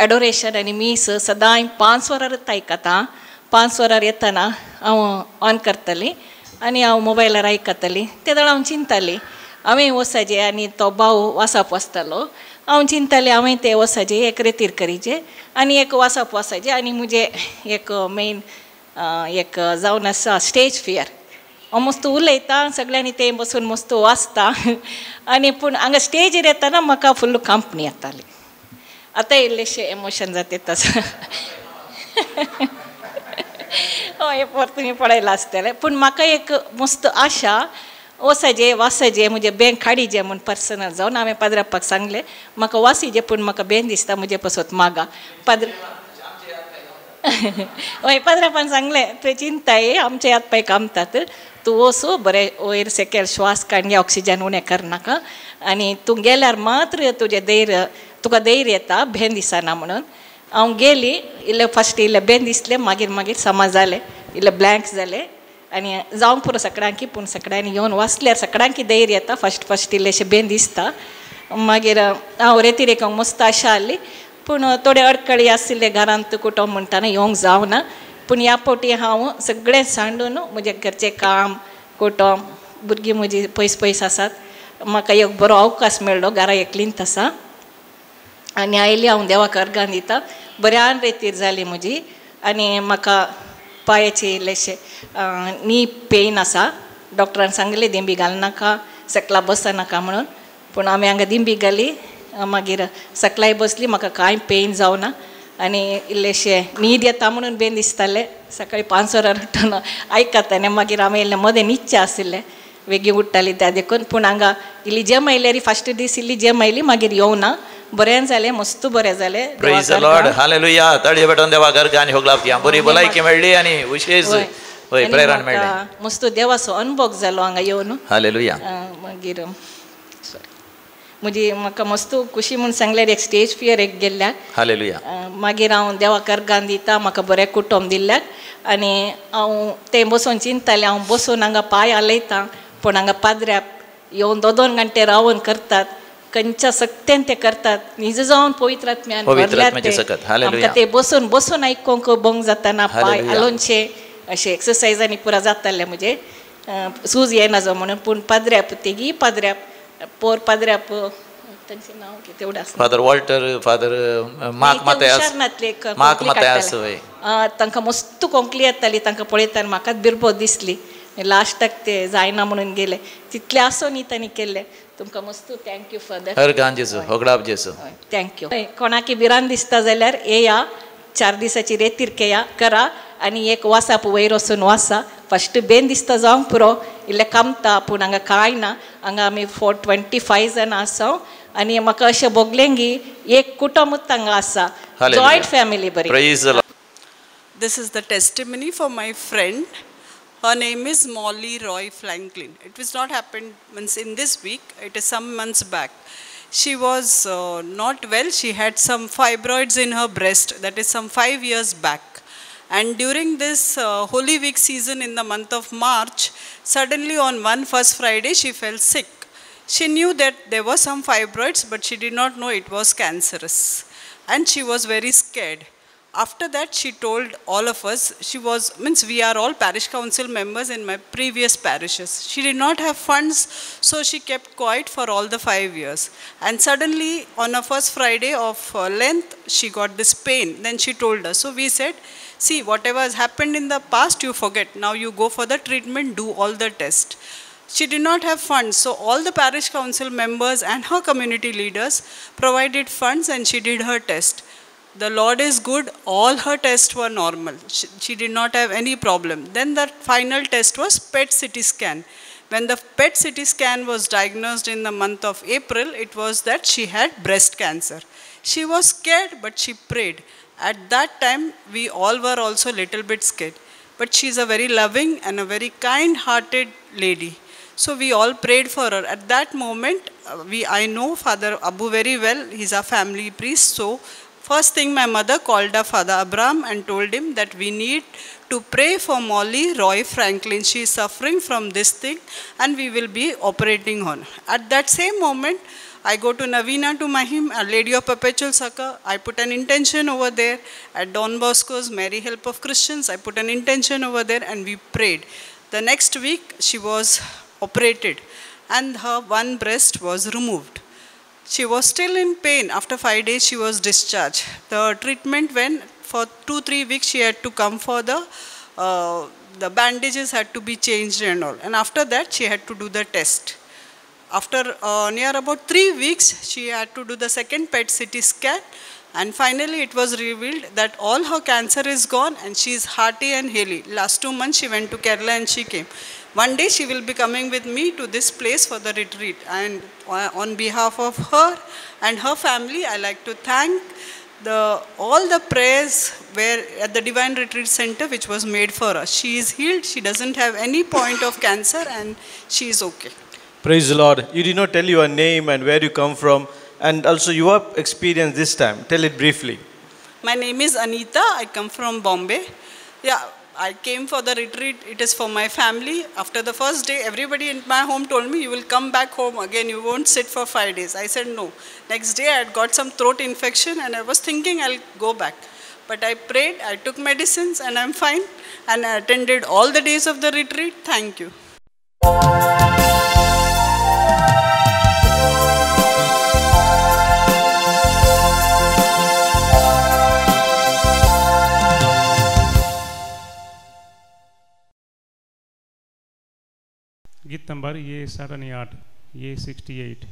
Speaker 3: adoration आनी मीस सदांय 5 वरांच आयकता. 5 वरार येतना हांव ऑन करतलें आनी हांव मोबायलार आयकतलें. ते वेळार हांव चिंतालें हांवें वचपाचें आनी तो भाव वासाप वाचतालो. हांव चिंतालें हांवें तें वचपाचें एक रेतीर करीचें आनी एक वासाप वाचाचें आनी म्हजें एक मेन एक जावन आसा स्टेज फियर हांव मस्त उलयता सगळ्यांनी तें बसून मस्त वाचता आनी पूण हांगा स्टेजीर येतना म्हाका फुल्ल कंपनी येताली. आतां इल्लेशें एमोशन जाता तसो हय परतून पळयलां आसतलें. पूण म्हाका एक मस्त आशा वसाजे वासाजे म्हजें बँक काडीजे म्हूण पर्सनल जावन हांवें पाद्राप्पाक सांगलें म्हाका वासीजे पूण म्हाका बेन दिसता म्हजे पसत मागा पाद्र. हय पाद्राप्पान सांगलें तुवें चिंताय आमचे हात पांय कामतात तूं वचू बरें वयर सकयल श्वास काडून ऑक्सिजन उणें करनाका आनी तूं गेल्यार मात्र तुजें धैर्य तुका धैर्य येता भेन दिसना म्हणून. हांव गेली इल्लें फस्ट इल्लें बेन दिसलें मागीर मागीर समज जालें इल्लें ब्लँक जालें आनी जावंक पुरो सगळ्यांकी. पूण सगळ्यांनी येवन वाचल्यार सगळ्यांकी धैर्य येता. फस्ट फस्ट इल्लेशें बेन दिसता. मागीर हांव रेतिरेक मस्त आशा आहली पूण थोडे अडकळी आशिल्ले घरांत कुटुंब म्हणटाना येवंक जावना. पूण ह्या फावटी हांव सगळें सांडून म्हजें घरचें काम कुटुंब भुरगीं म्हजी पयस पयस आसात म्हाका एक बरो अवकाश मेळ्ळो घरा एकलींत आसा आनी आयली हांव देवाक अर्गां दिता. बऱ्यान रेतीर जाली म्हजी आनी म्हाका पांयाचे इल्लेशे नी पेन आसा. डॉक्टरान सांगलें दिंबी घालनाका सकला बसनाका म्हणून पूण आमी हांगा दिंबी घाली मागीर सकलाय बसली म्हाका कांय पेन जावना आनी इल्लेशें न्हीद येता म्हणून बेन दिसतालें. सकाळीं 5 वरां उठून आयकतालें मागीर आमी इल्लें मदें न्हिदचें आशिल्लें वेगीं उठ्ठालीं त्या देखून. पूण हांगा इल्ली जेम आयल्यार फास्ट दीस इल्ली जेम आयली मागीर येवना बरें जालें मस्त बरें जालें.
Speaker 4: प्रेज the Lord, hallelujah. ताळयो पेटोवन देवाक अर्गां आनी होगलावया. बरी भलायकी मेळ्ळी आनी विशेश हय प्रेरणा मेळ्ळी.
Speaker 3: मस्त देवाचो अनुभव जालो हांगा येवन.
Speaker 4: हालेलुया.
Speaker 3: मागीर सॉरी म्हजी म्हाका मस्त खुशी म्हूण सांगल्यार एक स्टेज फियर एक गेल्ल्याक.
Speaker 4: हालेलुया.
Speaker 3: मागीर हांव देवाक अर्गां दिता म्हाका बरें कुटुंब दिल्ल्याक आनी हांव तें बसून चिंततालें हांव बसून हांगा पांय हालयता पूण हांगा पाद्र्याक येवन 2-2 घंटे रावन करतात खंयच्या सक्तेन ते करतात निज जावन पवित्र आत्म्यान भरल्यात आमकां ते बसून बसून आयकूंक बोंग जाताना पांय हालोवचे अशें एक्सरसायजांनी पुरा जातालें म्हजें सूज येना जावं म्हणून. पूण पाद्र्याप तेगी पाद्र्याप पोर पाद्र्याप तांचें नांव कितें तेवढें आसना
Speaker 4: फादर वॉल्टर फादर मार्क मातयास मार्क मातयास
Speaker 3: तांकां मस्त कोंकली येताली तांकां पळयतना म्हाकाच बिरबो दिसली लास्टाक ते जायना म्हणून गेले तितले आसून न्ही तांणी केल्लें. तुमकां मस्त thank you father.
Speaker 4: अर्गां जेजू होगडाप जेजू.
Speaker 3: Thank you. कोणाकी भिरांत दिसता जाल्यार येया 4 दिसाची रेतीर केया करा आनी एक वासाप वयर वचून वासा. फस्ट बेन दिसता जावंक पुरो इल्लें कामता पूण हांगा कांय ना. हांगा आमी 425 जाणां आसा आनी म्हाका अशें भोगलें की एक कुटुंबूच हांगा आसा जॉयंट फॅमिली बरी.
Speaker 5: This is the testimony for my friend. Her name is Molly Roy Franklin. It was not happened in this week, it is some months back. She was not well. She had some fibroids in her breast, that is some 5 years back. And during this Holy Week season in the month of March, suddenly on one first Friday, she fell sick. She knew that there were some fibroids, but she did not know it was cancerous. And she was very scared. After that, she told all of us, she was, means we are all parish council members in my previous parishes. She did not have funds, so she kept quiet for all the 5 years. And suddenly, on a first Friday of Lent, she got this pain. Then she told us. So we said, see, whatever has happened in the past, you forget. Now you go for the treatment, do all the tests. She did not have funds, so all the parish council members and her community leaders provided funds and she did her test. The Lord is good, all her tests were normal. She did not have any problem. Then the final test was PET CT scan. When the PET CT scan was diagnosed in the month of April, it was that she had breast cancer. She was scared, but she prayed. At that time, we all were also a little bit scared. But she is a very loving and a very kind-hearted lady. So we all prayed for her. At that moment, I know Father Abu very well. He's a family priest. So first thing, my mother called up Father Abraham and told him that we need to pray for Molly Roy Franklin. She is suffering from this thing and we will be operating on. At that same moment, I go to Navina to Mahim, a Lady of Perpetual Succor. I put an intention over there. At Don Bosco's Mary Help of Christians, I put an intention over there and we prayed. The next week, she was operated and her one breast was removed. She was still in pain. After 5 days, she was discharged. The treatment went for 2-3 weeks. She had to come for the The bandages had to be changed and all. And after that, she had to do the test. After near about 3 weeks, she had to do the second PET CT scan. And finally, it was revealed that all her cancer is gone and she is hearty and healthy. Last 2 months, she went to Kerala and she came. One day, she will be coming with me to this place for the retreat. And on behalf of her and her family, I like to thank all the prayers were at the Divine Retreat Center, which was made for us. She is healed. She doesn't have any point of cancer and she is okay.
Speaker 6: Praise the Lord. You did not tell your name and where you come from, and also your experience this time. Tell it briefly.
Speaker 5: My name is Anita. I come from Bombay. Yeah, I came for the retreat. It is for my family. After the first day, everybody in my home told me, you will come back home again. You won't sit for 5 days. I said no. Next day, I had got some throat infection and I was thinking I'll go back. But I prayed, I took medicines and I'm fine. And I attended all the days of the retreat. Thank you.
Speaker 2: गीत number ये 68, ये 68।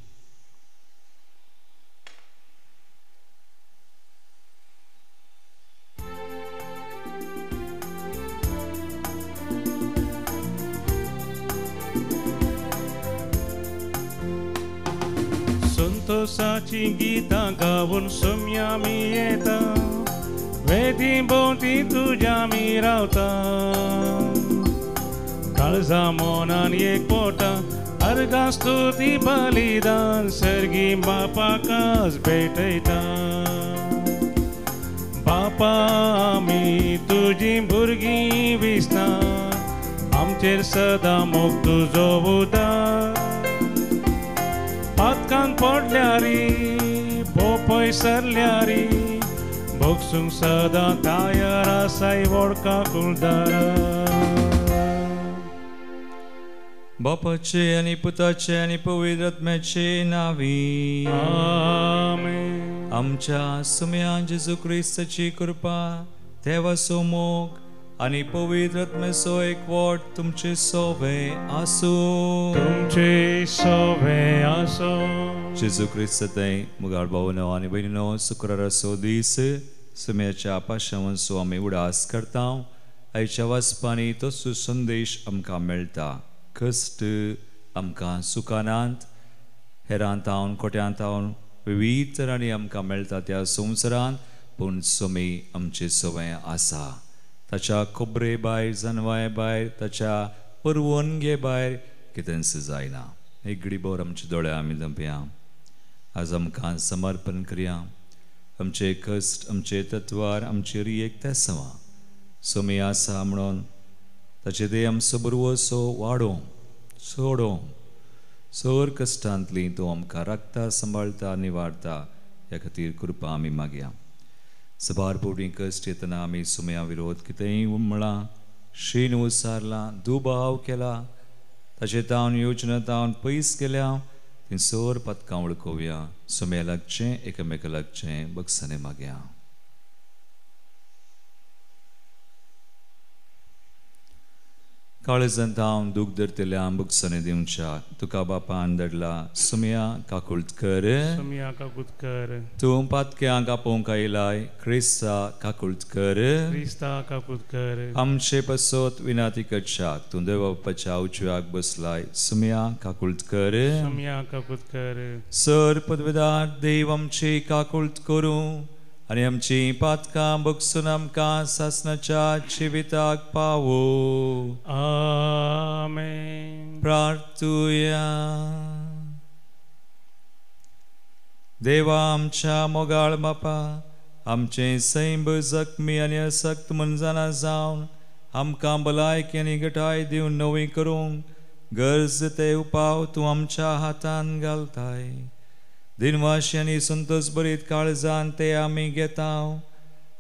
Speaker 2: संतोषाची गीतां गावन सोम्या मी येता, वेदी भोंवती तुज्या मी रावता, काळजा मनान एक पोटा अर्घा स्तुती बलिदान सर्गी बापाकाच भेटयता. बापा आमी तुजी भुरगीं विसना, आमचेर सदां मोग तुजो उदार. पातकान पडल्यारी पोपय सरल्यारी भोगसूंक सदां तयार आसाय वडका कुळदारा.
Speaker 1: बापाचे आनी पुताचे आनी पवित्र आत्म्याचे नावी
Speaker 2: आमेन.
Speaker 1: आमच्या सुम्या जेजू क्रिस्ताची कृपा, देवाचो मोग आनी पवित्र आत्म्याचो एकवट तुमचे सोवे आसूं.
Speaker 2: तुमचे सोवे आसूं.
Speaker 1: जेजू क्रिस्त थंय मुगाळ भावनो आनी भयणीनो, शुक्राराचो दीस सुम्याच्या पाशावांचो आमी उडास करता. आयच्या वाचपांनी तसो संदेश आमकां मेळटा. कश्ट आमकां सुखानात, हेरांतावन खोट्यांतावन विविध तरांनी आमकां मेळटा त्या संवसारांत, पूण सोमी आमचे सवय आसा. ताच्या खबरे भायर, जनवाय भायर, ताच्या परवनगे भायर कितेंच जायना. एक घडीभर आमचे दोळे आमी दंपया. आज आमकां समर्पण करया. आमचे कश्ट, आमचे तत्वार, आमचे रियेक तेसवा सोमी आसा म्हणून ताचे देह आमचो बरवसो वाडोवं सोडोवं. सर कश्टांतली तूं आमकां राखता, सांबाळटा, निवारता. ह्या खातीर कृपा आमी मागया. सबार पवटी कश्ट येतना आमी सुमया विरोध कितेंय म्हळां, शीण उसारलां, दुबाव केला, ताचे तावन योजना तावन पयस गेल्या. ती सर पदकां वळखोवया. सुमया लागचें, एकामेका लागचें बगसाने मागया. काळजांत हांव दूख धरतल्या बुकसांनी दिवच्या तुका बापान धाडला सुमया काकुळट कर.
Speaker 2: सुमया काकुळट कर.
Speaker 1: तूं पातक्यांक आपोवंक आयलाय क्रिस्ता काकुळट कर.
Speaker 2: क्रिस्ता काकुळट कर.
Speaker 1: आमचे पासत विनाती करच्याक तूं देव बापाच्या उजव्याक बसलाय सुमया काकुळट कर.
Speaker 2: सुमया काकुळट कर.
Speaker 1: सर पदवेदार देव आमची काकुळट करूं आनी आमची पातकां बगसून आमकां सासणाच्या जिविताक पावो.
Speaker 2: आमेन.
Speaker 1: प्रार्थुया. देवा आमच्या मोगाळ बापा, आमचें सैंब जखमी आनी असक्त मनजाना जावन आमकां भलायकी आनी घटाय दिवन नवी करूंक गरज ते उपाव तूं आमच्या हातान घालताय. दिनवाशी आनी संतोष भरीत काळजान ते आमी घेता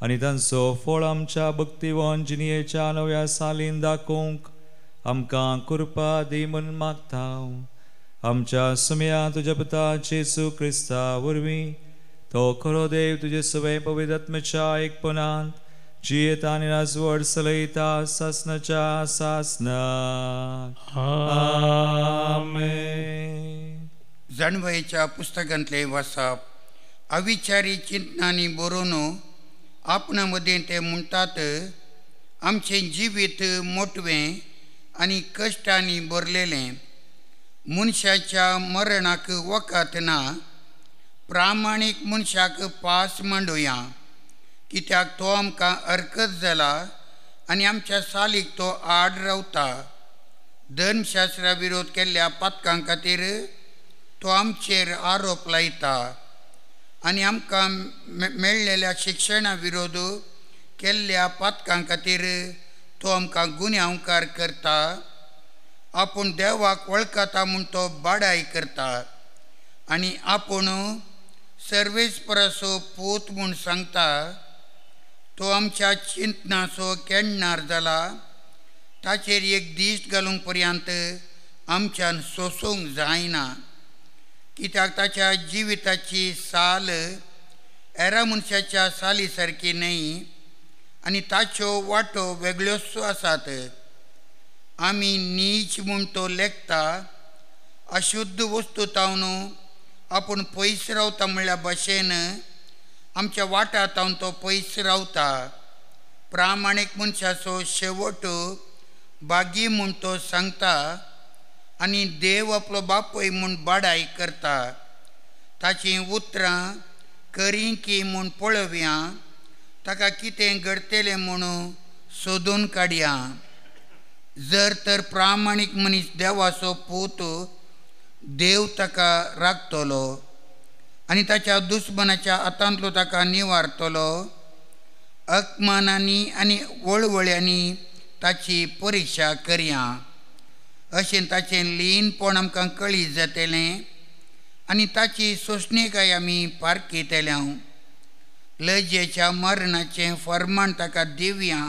Speaker 1: आनी तांचो फळ आमच्या भक्तिवन जिणयेच्या नव्या सालीन दाखोवंक आमकां कृपा दी म्हूण मागता. आमच्या सुमया तुज्या पुता जेजू क्रिस्ता वरवीं तो खरो देव तुजे सवय पवित्र आत्म्याच्या एकपणांत जियेता आनी राजवट चलयता सासनाच्या सासनाक. आमेन.
Speaker 7: जाणवयेच्या पुस्तकांतलें वाचप. अविचारी चिंतनांनी बरोवन आपणा मदीं ते म्हणटात, आमचें जिवीत मोटवें आनी कश्टांनी भरलेलें, मनशाच्या मरणाक वखद ना. प्रामाणीक मनशाक पास मांडुया, कित्याक तो आमकां हरकत जाला आनी आमच्या सालीक तो आड रावता. धर्मशास्त्रा विरोध केल्ल्या पातकां खातीर तो आमचेर आरोप लायता आनी आमकां मेळ्ळेल्या शिक्षणा विरोध केल्ल्या पातकां खातीर तो आमकां गुन्यांवकार करता. आपूण देवाक वळखता म्हूण तो बाडाय करता आनी आपूण सर्वेस्पराचो पूत म्हूण सांगता. तो आमच्या चिंतनाचो केण्णार जाला, ताचेर एक दीस घालूंक पर्यंत आमच्यान सोसूंक जायना, कित्याक ताच्या जिविताची साल एरा मनशाच्या साली सारकी न्हय आनी ताच्यो वाटो वेगळ्योच आसात. आमी नीच म्हूण तो लेखता, अशुद्ध वस्तू तावन आपूण पयस रावता म्हणल्या भाशेन आमच्या वाटा तावन तो पयस रावता. प्रामाणीक मनशाचो शेवट बागी म्हूण तो सांगता आनी देव आपलो बापूय म्हूण बाडाय करता. ताचीं उतरां करी की म्हूण पळोवया, ताका कितें घडटलें म्हूण सोदून काडया. जर तर प्रामाणीक मनीस देवाचो पूत, देव ताका राखतलो आनी ताच्या दुस्मनाच्या हातांतलो ताका निवारतलो. अपमानांनी आनी वळवळ्यांनी ताची परिक्षा करया, अशें ताचें लीनपण आमकां कळीत जातलें आनी ताची सोंसणीकाय आमी पारखितले. लजेच्या मरणाचें फर्माण ताका दिवया,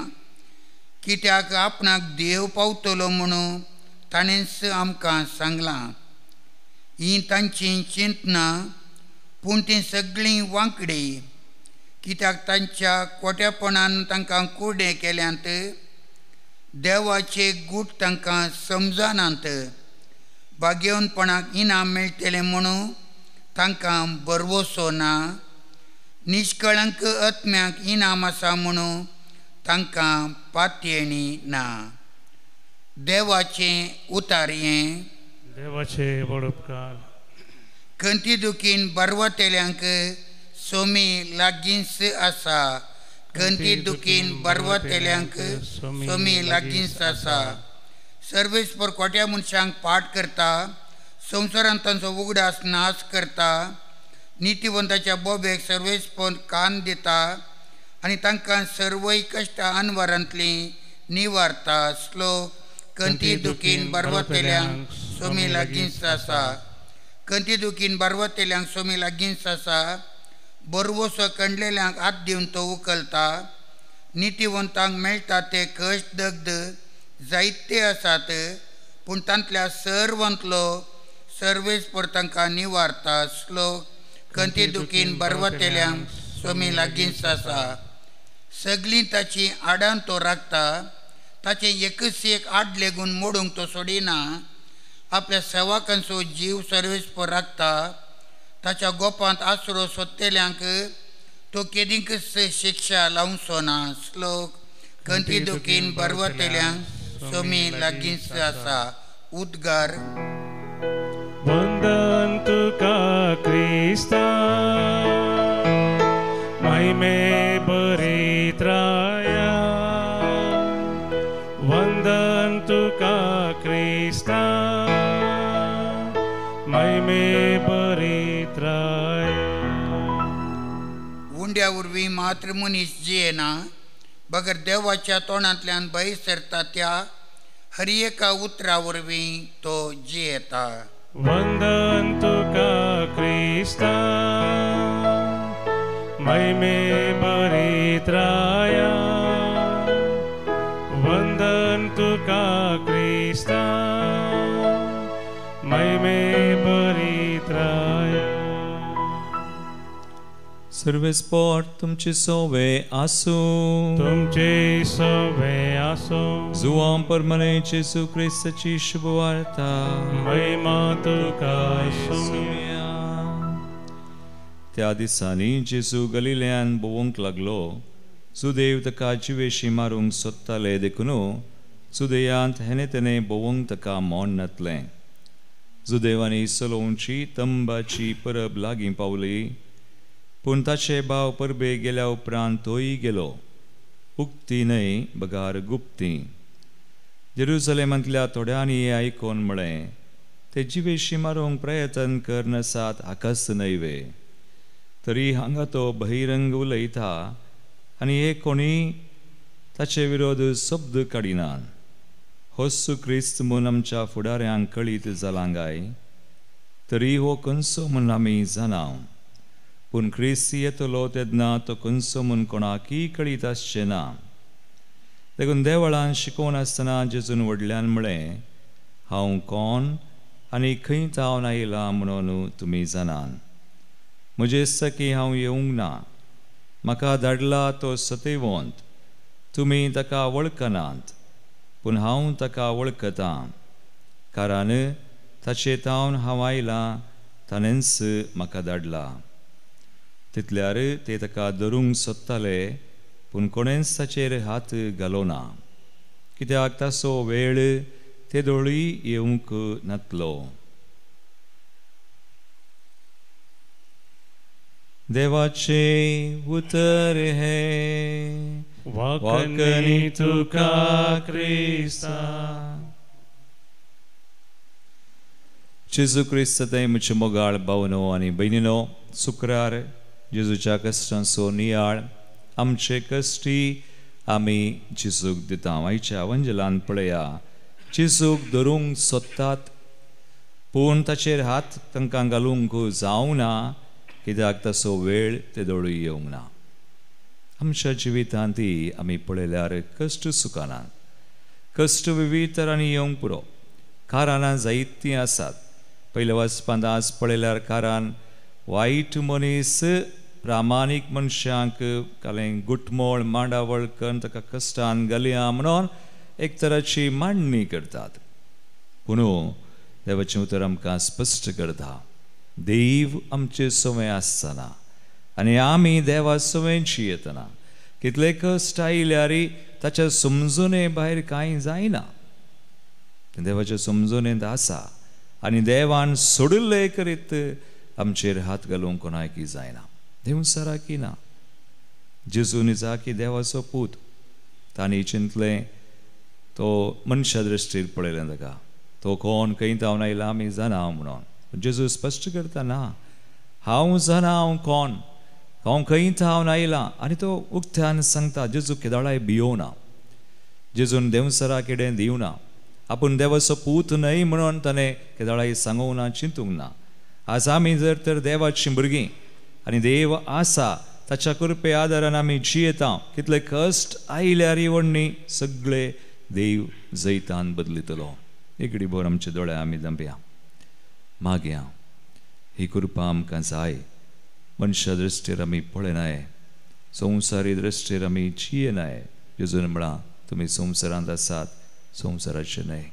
Speaker 7: कित्याक आपणाक देव पावतलो म्हणून ताणेंच आमकां सांगलां. हीं तांचीं चिंतनां, पूण तीं सगळीं वांकडी, कित्याक तांच्या कोट्यापणान तांकां कुरडें केल्यांत. देवाचे गूट तांकां समजनात. भाग्यवंतपणाक इनाम मेळटलें म्हणून तांकां भरवसो ना. निष्कळंक आत्म्याक इनाम आसा म्हणून तांकां पातयेणी ना. देवाचें उतारयें.
Speaker 2: देवाचे व्हड उपकार.
Speaker 7: खंती दुखीन बरवतेल्यांक सोमी लागींच आसा. खंती दुखीन बरवतेल्यांक सोमी लागींच आसा. सर्वेस्पर कोट्या मनशांक पाठ करता, संवसारांत तांचो उगडास नाश करता. नितिवंताच्या बोबेक सर्वेस्पर कान दिता आनी तांकां सर्वय कश्टां अनवरांतलीं निवारता. श्लोक. खंती दुखीन बरवतेल्यांक सोमी लागींच आसा. खंती दुखीन बरवतेल्यांक सोमी लागींच आसा. बरवसो कंडलेल्यांक हात दिवन तो उखलता. नितिवंतांक मेळटा ते कश्ट दग्ध जायते आसात, पूण तांतल्या सर्वांतलो सर्वेस्पर तांकां निवारता. श्लोक. खंती दुखीन बरवतेल्यांक सोमी लागींच आसा. सगळीं ताची आडान तो राखता, ताचें एकच एक आड लेगून मोडूंक तो सोडिना. आपल्या सेवकांचो जीव सर्वेस्पर राखता. ताच्या गोपांत आसरो सोदतेल्यांक तो केदींकच शिक्षा लावचो ना. श्लोक. खंती दुखीन बरवतेल्यांक सोमी लागींच आसा. उद्गार.
Speaker 2: वंदन तुका क्रिस्ता, महिमे बरित्राया. वंदन तुका क्रिस्ता, महिमे बरित्राया.
Speaker 7: उंड्या वरवीं मात्र मनीस जियेना, बगर देवाच्या तोंडांतल्यान भायर सरता त्या हर एका उतरा वरवीं तो जियेता.
Speaker 2: वंदन तुका क्रिस्ता, महिमे बरित्राया. वंदन तुका क्रिस्ता, महिमे बरित्राया.
Speaker 1: सर्वेस्पोर तुमचे सोवे आसूं.
Speaker 2: तुमचे सोवे आसूं.
Speaker 1: जुवां परमने जेजू क्रिस्ताची शुभवार्ता.
Speaker 2: महिमा तुका सुमया.
Speaker 1: त्या दिसांनी जेजू गलिलयान भोंवंक लागलो. सुदेव ताका जिवेशी मारूंक सोदताले देखून सुदेयांत हेने तेने भोंवंक ताका मोन नातलें. जुदेवांनी सलोवची तंबाची परब लागीं पावली. पूण ताचे भाव परबे गेल्या उपरांत तोय गेलो. उक्ती न्हय बगार गुप्ती. जेरुजलेमांतल्या थोड्यांनी हें आयकून म्हळें, ते जिवेशी मारूंक प्रयत्न करनासात हाकाच न्हय वे? तरी हांगा तो बहिरंग उलयता आनी हे कोणी ताचे विरोध शब्द काडिनात. होच क्रिस्त म्हूण आमच्या फुडाऱ्यांक कळीत जालां काय? तरी हो खंयचो म्हूण आमी जाणा. पूण क्रिस्त येतलो तेन्ना तो खंयचो म्हूण कोणाकय कळीत आसचें ना. देखून देवळान शिकोवन आसतना जेजून व्हडल्यान म्हळें, हांव कोण आनी खंय थावन आयलां म्हणून तुमी जाणात. म्हजे सखी हांव येवंक ना. म्हाका धाडला तो सतेवंत. तुमी ताका वळखनात, पूण हांव ताका वळखतां. कारण ताचे थावन हांव आयलां, ताणेंच म्हाका धाडला. तितल्यार ते ताका धरूंक सोदताले, पूण कोणेंच ताचेर हात घालो ना, कित्याक ताचो वेळ ते दोळी येवंक नातलो. देवाचें उतर हें.
Speaker 2: वाकणी तुका क्रिस्ता.
Speaker 1: जेजू क्रिस्त थंय म्हजे मोगाळ भावनो आनी भयणीनो, शुक्रार जेजूच्या कश्टांचो नियाळ आमचे कश्टी आमी जेजूक दिता. आयच्या वंजलान पळया, जेजूक धरूंक सोदतात पूण ताचेर हात तांकां घालूंक जावंक ना, कित्याक ताचो वेळ ते दोळूय येवंक ना. आमच्या जिवितांत ती आमी पळयल्यार कश्ट सुखाना, कश्ट विविध तरांनी येवंक पुरो. कारणां जायतीं आसात. पयल्या वाचपांत आज पळयल्यार कारण वायट मनीस प्रामाणीक मनशांक कालें गुटमोळ मांडावळ करून ताका कश्टान घालया म्हणून एक तराची मांडणी करतात. पूण देवाचें उतर आमकां स्पश्ट करता, देव आमचे सवंय आसतना आनी आमी देवा सवंयची येतना कितले कश्ट आयल्यार ताच्या समजुणे भायर कांय जायना. देवाच्या समजुणेंत आसा आनी देवान सोडिल्ले करीत आमचेर हात घालूंक कोणाकी जायना. देव साराकी ना. जेजू निजाकी देवाचो पूत. तांणी चिंतलें तो मनशा दृश्टीर पळयलें ताका, तो कोण खंय धांवन आयला आमी जाणा म्हणून. जेजू स्पश्ट करता, ना, हांव जाणा हांव कोण, हांव खंय थावन आयला. आनी तो उक्त्यान सांगता. जेजू केदळाय भियोना. जेजून देवसरा केडेन दिवना. आपूण देवाचो पूत न्हय म्हणून ताणें केदळाय सांगूंक ना, चिंतूंक ना. आज आमी जर तर देवाचीं भुरगीं आनी देव आसा ताच्या कृपे आदारान आमी जियेता. कितले कश्ट आयल्यार वडणी सगळे देव जैतान बदलितलो. एकडे भर आमचे दोळे आमी दंपया मागया. ही कृपा आमकां जाय. मनशा दृश्टीर आमी पळयनाय, संवसारी दृश्टीर आमी जियेनाय. जेजून म्हळां, तुमी संवसारांत आसात, संवसाराचें न्हय.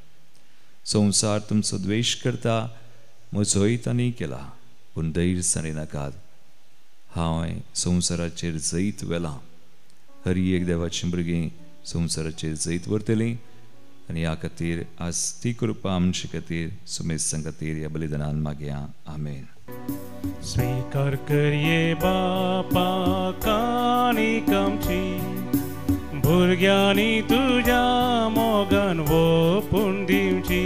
Speaker 1: संवसार तुमचो द्वेश करता, म्हजोय तांणी केला, पूण धैर्य सांडी नाकात. हांवें संवसाराचेर जैत व्हेलां. हर एक देवाचीं भुरगीं संवसाराचेर जैत व्हरतलीं आनी ह्या खातीर आज ती कृपा आमचे खातीर सुमेस्तां खातीर ह्या बलिदानान मागया. आमेन.
Speaker 2: स्वीकार करये बापा काणीक आमची, भुरग्यांनी तुज्या मोगान वोपून दिवची.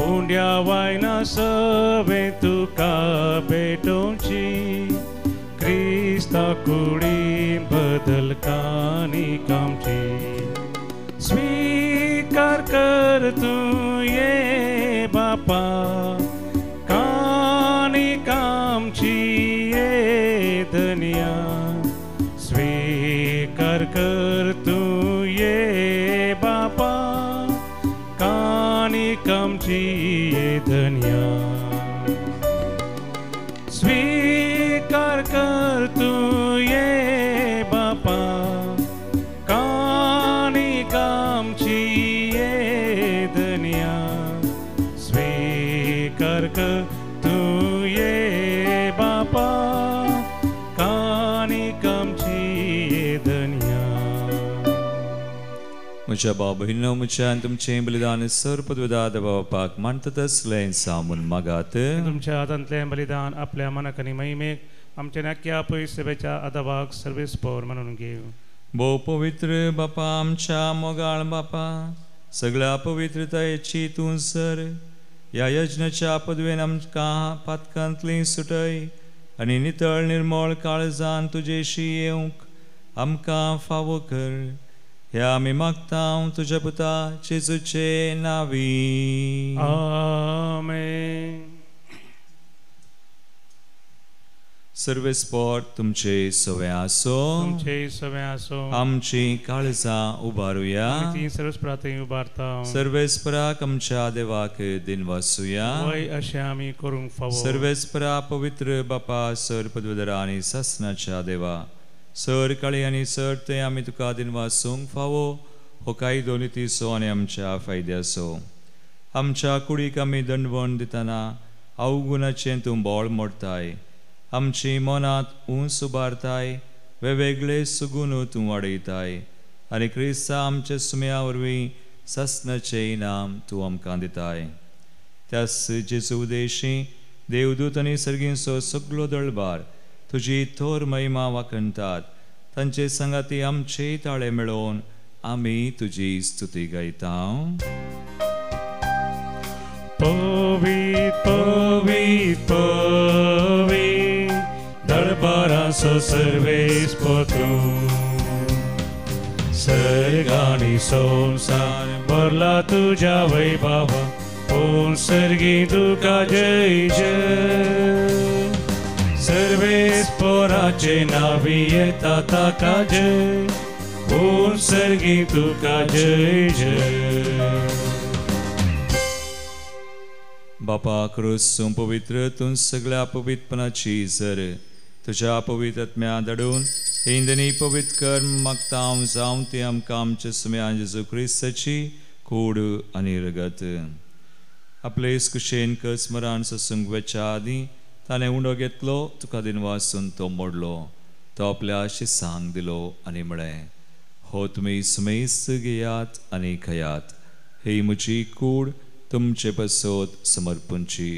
Speaker 2: उंड्या वायना सवे तुका भेटोवची, क्रिस्ता कुडी बदल काणीक आमची. स्वीकार कर तूं ये बापा काणीक आमची ये धनया. स्वीकार कर तूं ये बापा काणीक आमची ये धनया. स्वीकार कर जयकार तूं ये बापा कानिक आमची ये धनया.
Speaker 1: म्हज्या भाव भयणींनो, म्हज्या आनी तुमचें बलिदान सर पदवेदा देवा बापाक मानता तसलें सामून मागात.
Speaker 2: तुमच्या हातांतलें बलिदान आपल्या मनाक आनी महिमेक आमच्या नाक्या पयसभेच्या आदाबाक सर्वेस पवर म्हणून घेव.
Speaker 1: भोव पवित्र बापा, आमच्या मोगाळ बापा, सगळ्या पवित्रतायेची तूं सर ह्या यज्ञाच्या पदवेन आमकां पातकांतली सुटय आनी नितळ निर्मळ काळजान तुजेशी येवंक आमकां फावो कर. ह्या आमी मागता तुज्या पुता जेजूचे नांवी.
Speaker 2: आमेन.
Speaker 1: सर्वेस्पोर तुमचे सवे आसो.
Speaker 2: तुमचे सवे आसो.
Speaker 1: आमची काळजां उबारुया.
Speaker 2: ती सर्वस्पराथंय उबारता.
Speaker 1: सर्वेस्पराक आमच्या देवाक दिनवासुया.
Speaker 2: वय अशें आमी करूंक फावो.
Speaker 1: सर्वेस्परा पवित्र बापा, सर पदवेदरा आनी सासनाच्या देवा, सर काळी आनी सर ते आमी तुका दिनवासूंक फावो. हो कायदो नितीचो आनी आमच्या फायद्याचो. आमच्या कुडीक आमी दंडवण दितना अवगुणाचें तूं बळ मोडताय. आमची मनांत ऊंच उबारताय, वेगवेगळे सुगून तूं वाडयताय आनी क्रिस्ता आमच्या सुम्या वरवीं सासनाचें इनाम तूं आमकां दिताय. त्याच जेजू उदेशी देवदूत आनी सर्गींचो सगलो दळबार तुजी थोर महिमा वाखणटात. तांचे सांगाती आमचे ताळे मेळोवन आमी तुजी स्तुती गायता.
Speaker 2: पवित पवित पवित दरबाराचो सर्वेस्पर तूं, सर्ग आनी संवसार भरला तुज्या वैभवा, ओम सर्गी तुका जय जय. सर्वेस्पराचे नांवी येता ताका जय, ओम सर्गी तुका जय जय.
Speaker 1: बापा क्रूस तूं पवित्र, तूं सगळ्या पवित्रपणाची सर तुज्या पवित्र आत्म्या धाडून इंदनी पवित्र कर मागता हांव जावं ती आमकां आमच्या सुम्या जेजू क्रिस्ताची कूड आनी रगत. आपले कुशेन कस्मरान ससूंक वेच्या आदीं ताणें उंडो घेतलो, तुका दिनवासून तो मोडलो, तो आपल्या शिसांक दिलो आनी म्हळें, हो तुमी सुमेस्त घेयात आनी खायात, ही म्हजी कूड तुमचे पासत समर्पूंची.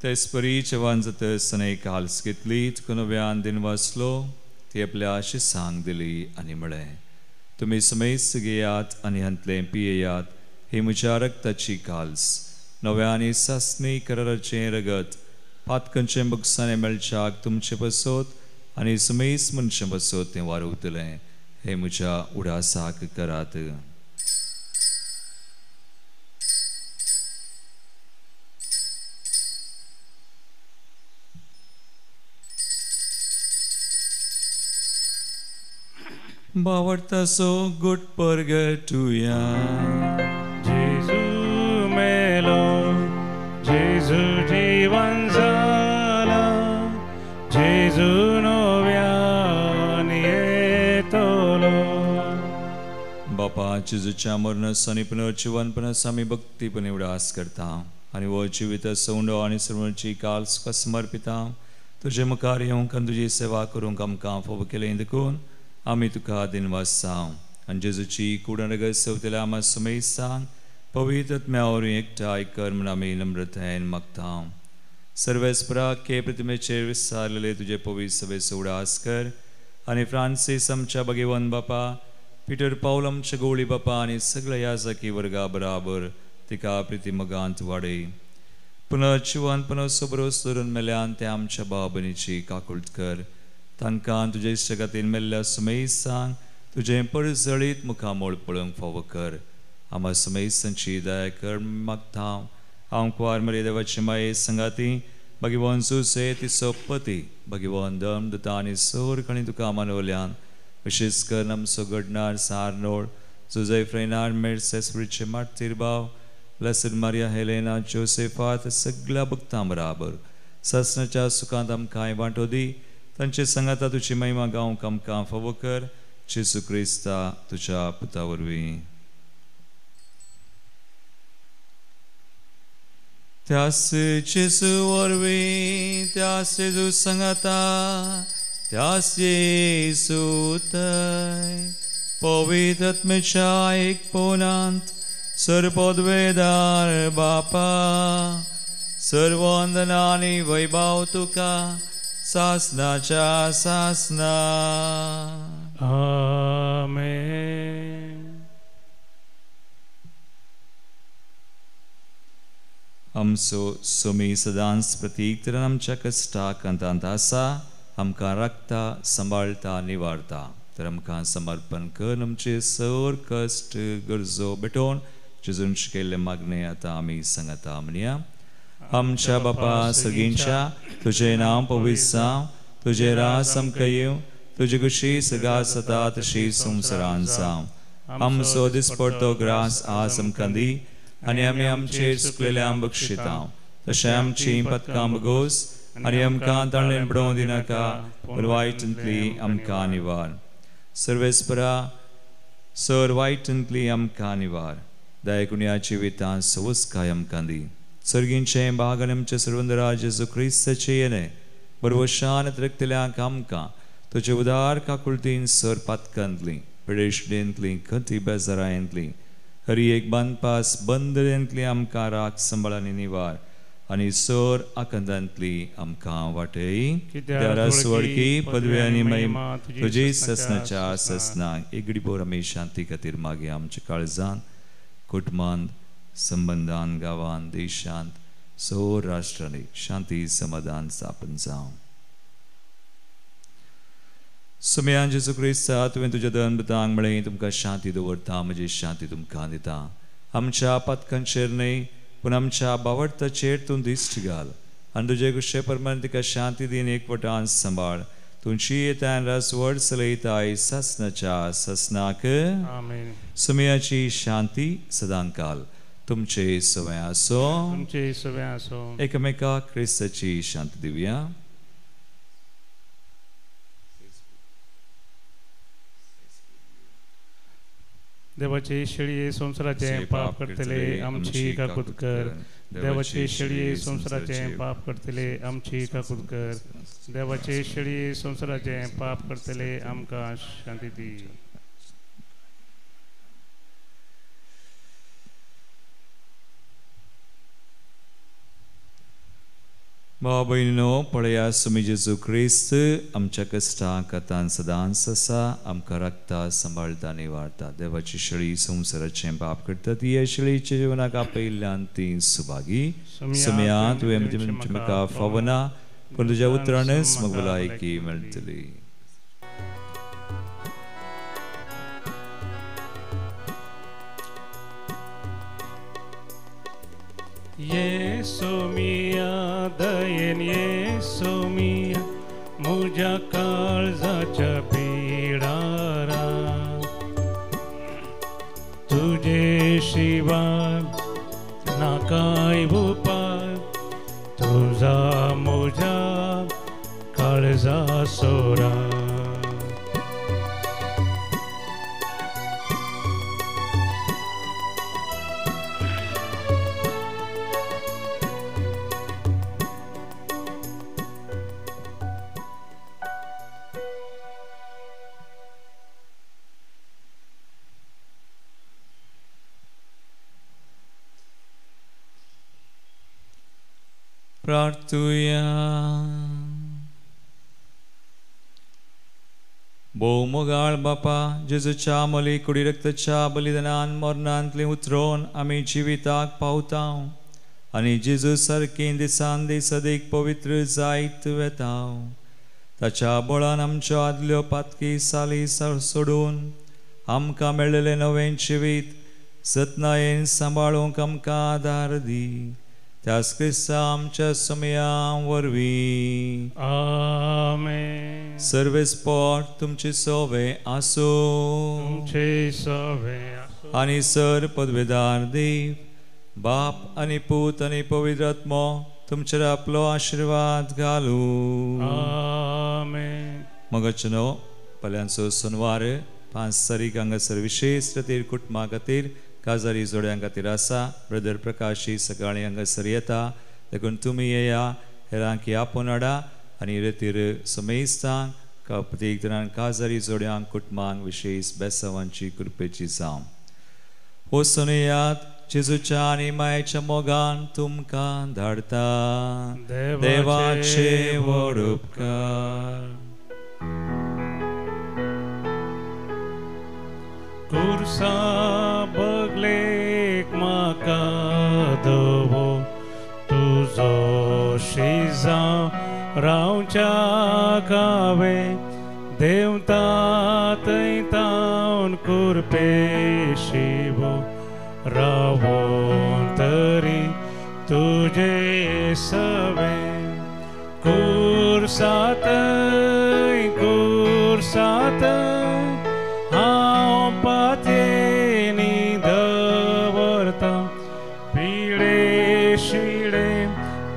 Speaker 1: तेचपरी जेवण जातच ताणें काल्स घेतली, तुका नव्यान दिनवासलो, ती आपल्या शिसांक दिली आनी म्हळें, तुमी समेस्त घेयात आनी हांतलें पियेयात, ही म्हज्या रक्ताची काल्स, नव्या आनी सासणी कराराचें रगत, पातकांचें बगसाणें मेळच्याक तुमचे पासत आनी समेस्त मनशां पासत तें वारवतलें. हें म्हज्या उडासाक करात. बावडतासो गुट परगटुया.
Speaker 2: जेजू मेलो, जेजू जीवन जाला, जेजू नव्यान येतलो.
Speaker 1: बापा जेजूच्या मरणास आनी पुनर्जीवनपणास आमी भक्तीपणे उडास करता आनी हो जिवीत सौंडो आनी सर्वांची काल तुका समर्पिता. तुजे मुखार येवंक आनी तुजी सेवा करूंक आमकां फावो केलें देखून आमी तुका दिनवासता. आनी जेजूची कूड आनी रगत सवतल्या आमा समेस्तांक पवित्र आत्म्या वरवीं एकठांय कर म्हूण आमी नम्रतायेन मागता. सर्वेस्पराक के प्रतिमेचेर विसारलेले तुजे पवित्र सभेचो उडास कर आनी फ्रांसीस आमच्या भगेवन बापा, पिटर पावल आमच्या गवळी बापा आनी सगळ्या याजकी वर्गा बराबर तिका प्रिती मोगांत वाडय. पुनर्जिवनपणाचो भरोस धरून मेल्यान ते आमच्या भाव भयणीची काकूळट कर. तांकां तुजे इश्टागतीन मेल्ल्या समेस्तांक तुजें परजळीत मुखामळ पळोवंक फावो कर. आमा समेस्तांची दया कर मागता. हांव कुवार मरे देवाची माये संगाती भगवान जुसे तिचो पती भगवान दम दुता आनी सोर कणी तुका मानवल्यान, विशेश करून आमचो घडणार सारनोळ जुजय फ्रेनार मेर्सेसरीचे मार्तीर भाव, ब्लेसड मारिया हेलेना जोसेफात सगळ्या भक्तां बराबर सासणाच्या सुखांत आमकां वांटो दी. तांचे सांगाता तुजी महिमा गावंक आमकां फावो कर, जेजू क्रिस्ता तुज्या पुता वरवीं. त्यास जेजू वरवीं, त्यास जेजू सांगाता, त्यास जेजू थंय पवित्र आत्म्याच्या एकपणांत सर्वपदवेदार बापा, सर्वंदना आनी वैभव तुका सासनाच्या सासना.
Speaker 2: आमेन.
Speaker 1: आमचो सोमी सदांच प्रतीक तर आमच्या कश्टाक अंतांत आसा, आमकां राखता, सांबाळटा, निवारता. तर आमकां समर्पण कर आमचे सर कश्ट गरजो भेटोवन जेजून शिकयल्लें मागणें आतां आमी सांगता म्हणया. आमच्या बापा सगळींच्या, तुजें नांव पवित्र जावं, तुजें रास आमकां येवं, तुजी खुशी सगा सता तशी संवसारांत जावं. आमचो दिसपडतो ग्रास आज आमकां दी आनी आमी आमचेर चुकलेल्यांक बक्षिता, तशें आमचीं पदकां बगोस आनी आमकां ताळें पडोवंक दिनाका, पूण वायटांतली आमकां निवार. सर्वेस्परा सर वायटांतली आमकां निवार. दयाकुणया जिवितांत सवसकाय आमकां दी. सर्गींचें भाग आनी आमच्या सर्वंदरा जेजू क्रिस्ताचें येणें बरवशान रक्तल्यांक आमकां तुजे उदार काकुळतीन सर पातकांतली, पिडेशडेंतली, खंती बेजारांतली, हरी एक बांदपास बंदरेंतली आमकां राख सांबाळ आनी निवार आनी सर आकांतांतली आमकां वाटय. वडकी पदवी आनी महिमा तुजी ससनाच्या ससनाक. एक घडीभर आमी शांती खातीर मागीर आमच्या काळजांत, कुटुंबांत, संबंदान, गांवांत, देशांत, सो राष्ट्रांनी शांती समाधान स्थापन जावं. सुमयान जेजू क्रिस्ता, तुवें तुज्या दनपतांक म्हळें, तुमकां शांती दवरता, म्हजी शांती तुमकां दिता. आमच्या पातकांचेर न्हय पूण आमच्या बावडताचेर तूं दिश्ट घाल आनी तुजे कुशे प्रमाण तिका शांती दीन एकवटान सांबाळ. तुमची येतान रास व्हड चलयताय सासनाच्या सासनाक. सुमयाची शांती सदांकाल तुमचे सवय आसो,
Speaker 2: तुमचे सवय आसो.
Speaker 1: एकामेकाक क्रिस्ताची शांती दिवया.
Speaker 2: देवाचे शेळये संवसाराचें पाप करतले आमची काकूत कर. देवाचे शेळये संवसाराचें पाप करतले आमची काकूत कर. देवाचे शेळये संवसाराचें पाप करतले आमकां शांती दी.
Speaker 1: भाव भयणीनो, पळया सुमी जेजू क्रिस्त आमच्या कश्टांक आतां सदांच आसा, आमकां राखता, सांबाळटा, निवारता. देवाची शेळी संवसाराचें पाप करता ती ह्या शेळीच्या जिवनाक आपयिल्ल्यान ती सुभागी. सुमया तुवें म्हाका फावना, पूण तुज्या उतरानच म्हाका भलायकी मेळटली.
Speaker 2: येसू मिया दयेन, येसू मिया म्हज्या काळजाच्या पिडारा, तुजे शिवाय ना कांय उपाय, तुजा म्हज्या काळजा सोरा.
Speaker 1: प्रार्थुया. भोव बापा, जेजूच्या मोली कुडी रक्ताच्या बलिदानान मरणांतलें उतरोवन आमी जिविताक पावता आनी जेजू सारकें दिसान दीस अदीक पवित्र जायत वेता. ताच्या बळान आमच्यो आदल्यो पातकी साली सोडून आमकां मेळ्ळेलें नवें जिवीत जतनायेन सांबाळूंक आमकां आदार दी. त्याच क्रिस्ता आमच्या समया वरवीं.
Speaker 2: आमेन.
Speaker 1: सर्वेस्पोर तुमचे सोवे आसूं,
Speaker 2: तुमचे सोवे आसूं.
Speaker 1: आनी सर पदवेदार देव बाप आनी पूत आनी पवित्र आत्मो तुमचेर आपलो आशिर्वाद घालूं.
Speaker 2: आमेन.
Speaker 1: मगचनो फाल्यांचो सोनवार 5 तारीख हांगासर विशेश खातीर कुटुंबा खातीर काजारी जोड्यां खातीर आसा. ब्रदर प्रकाशी सकाळीं हांगासर येता, देखून तुमी येया, हेरांकी आपोवन हाडा आनी रेतीर समेस्तांक प्रत्येक जाणान काजारी जोड्यांक कुटुंबांक विशेश बेसावांची कृपेची जावं. वचून येयात, जेजूच्या आनी मायेच्या मोगान तुमकां धाडता. देवाचे व्हड उपकार.
Speaker 2: कुर्सा बगलेक म्हाका दवो तुजो शिजांव रावच्या कावे देवता थंय तावन कुरपे शिवो रावोन तरी तुजे सवे कुर्सातय कुर्सातय हांव पातयेनी दवरता पिळे शिळे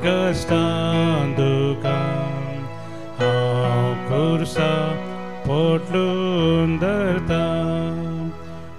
Speaker 2: कश्टां दुकान हांव कुर्सा पोटलून धरता.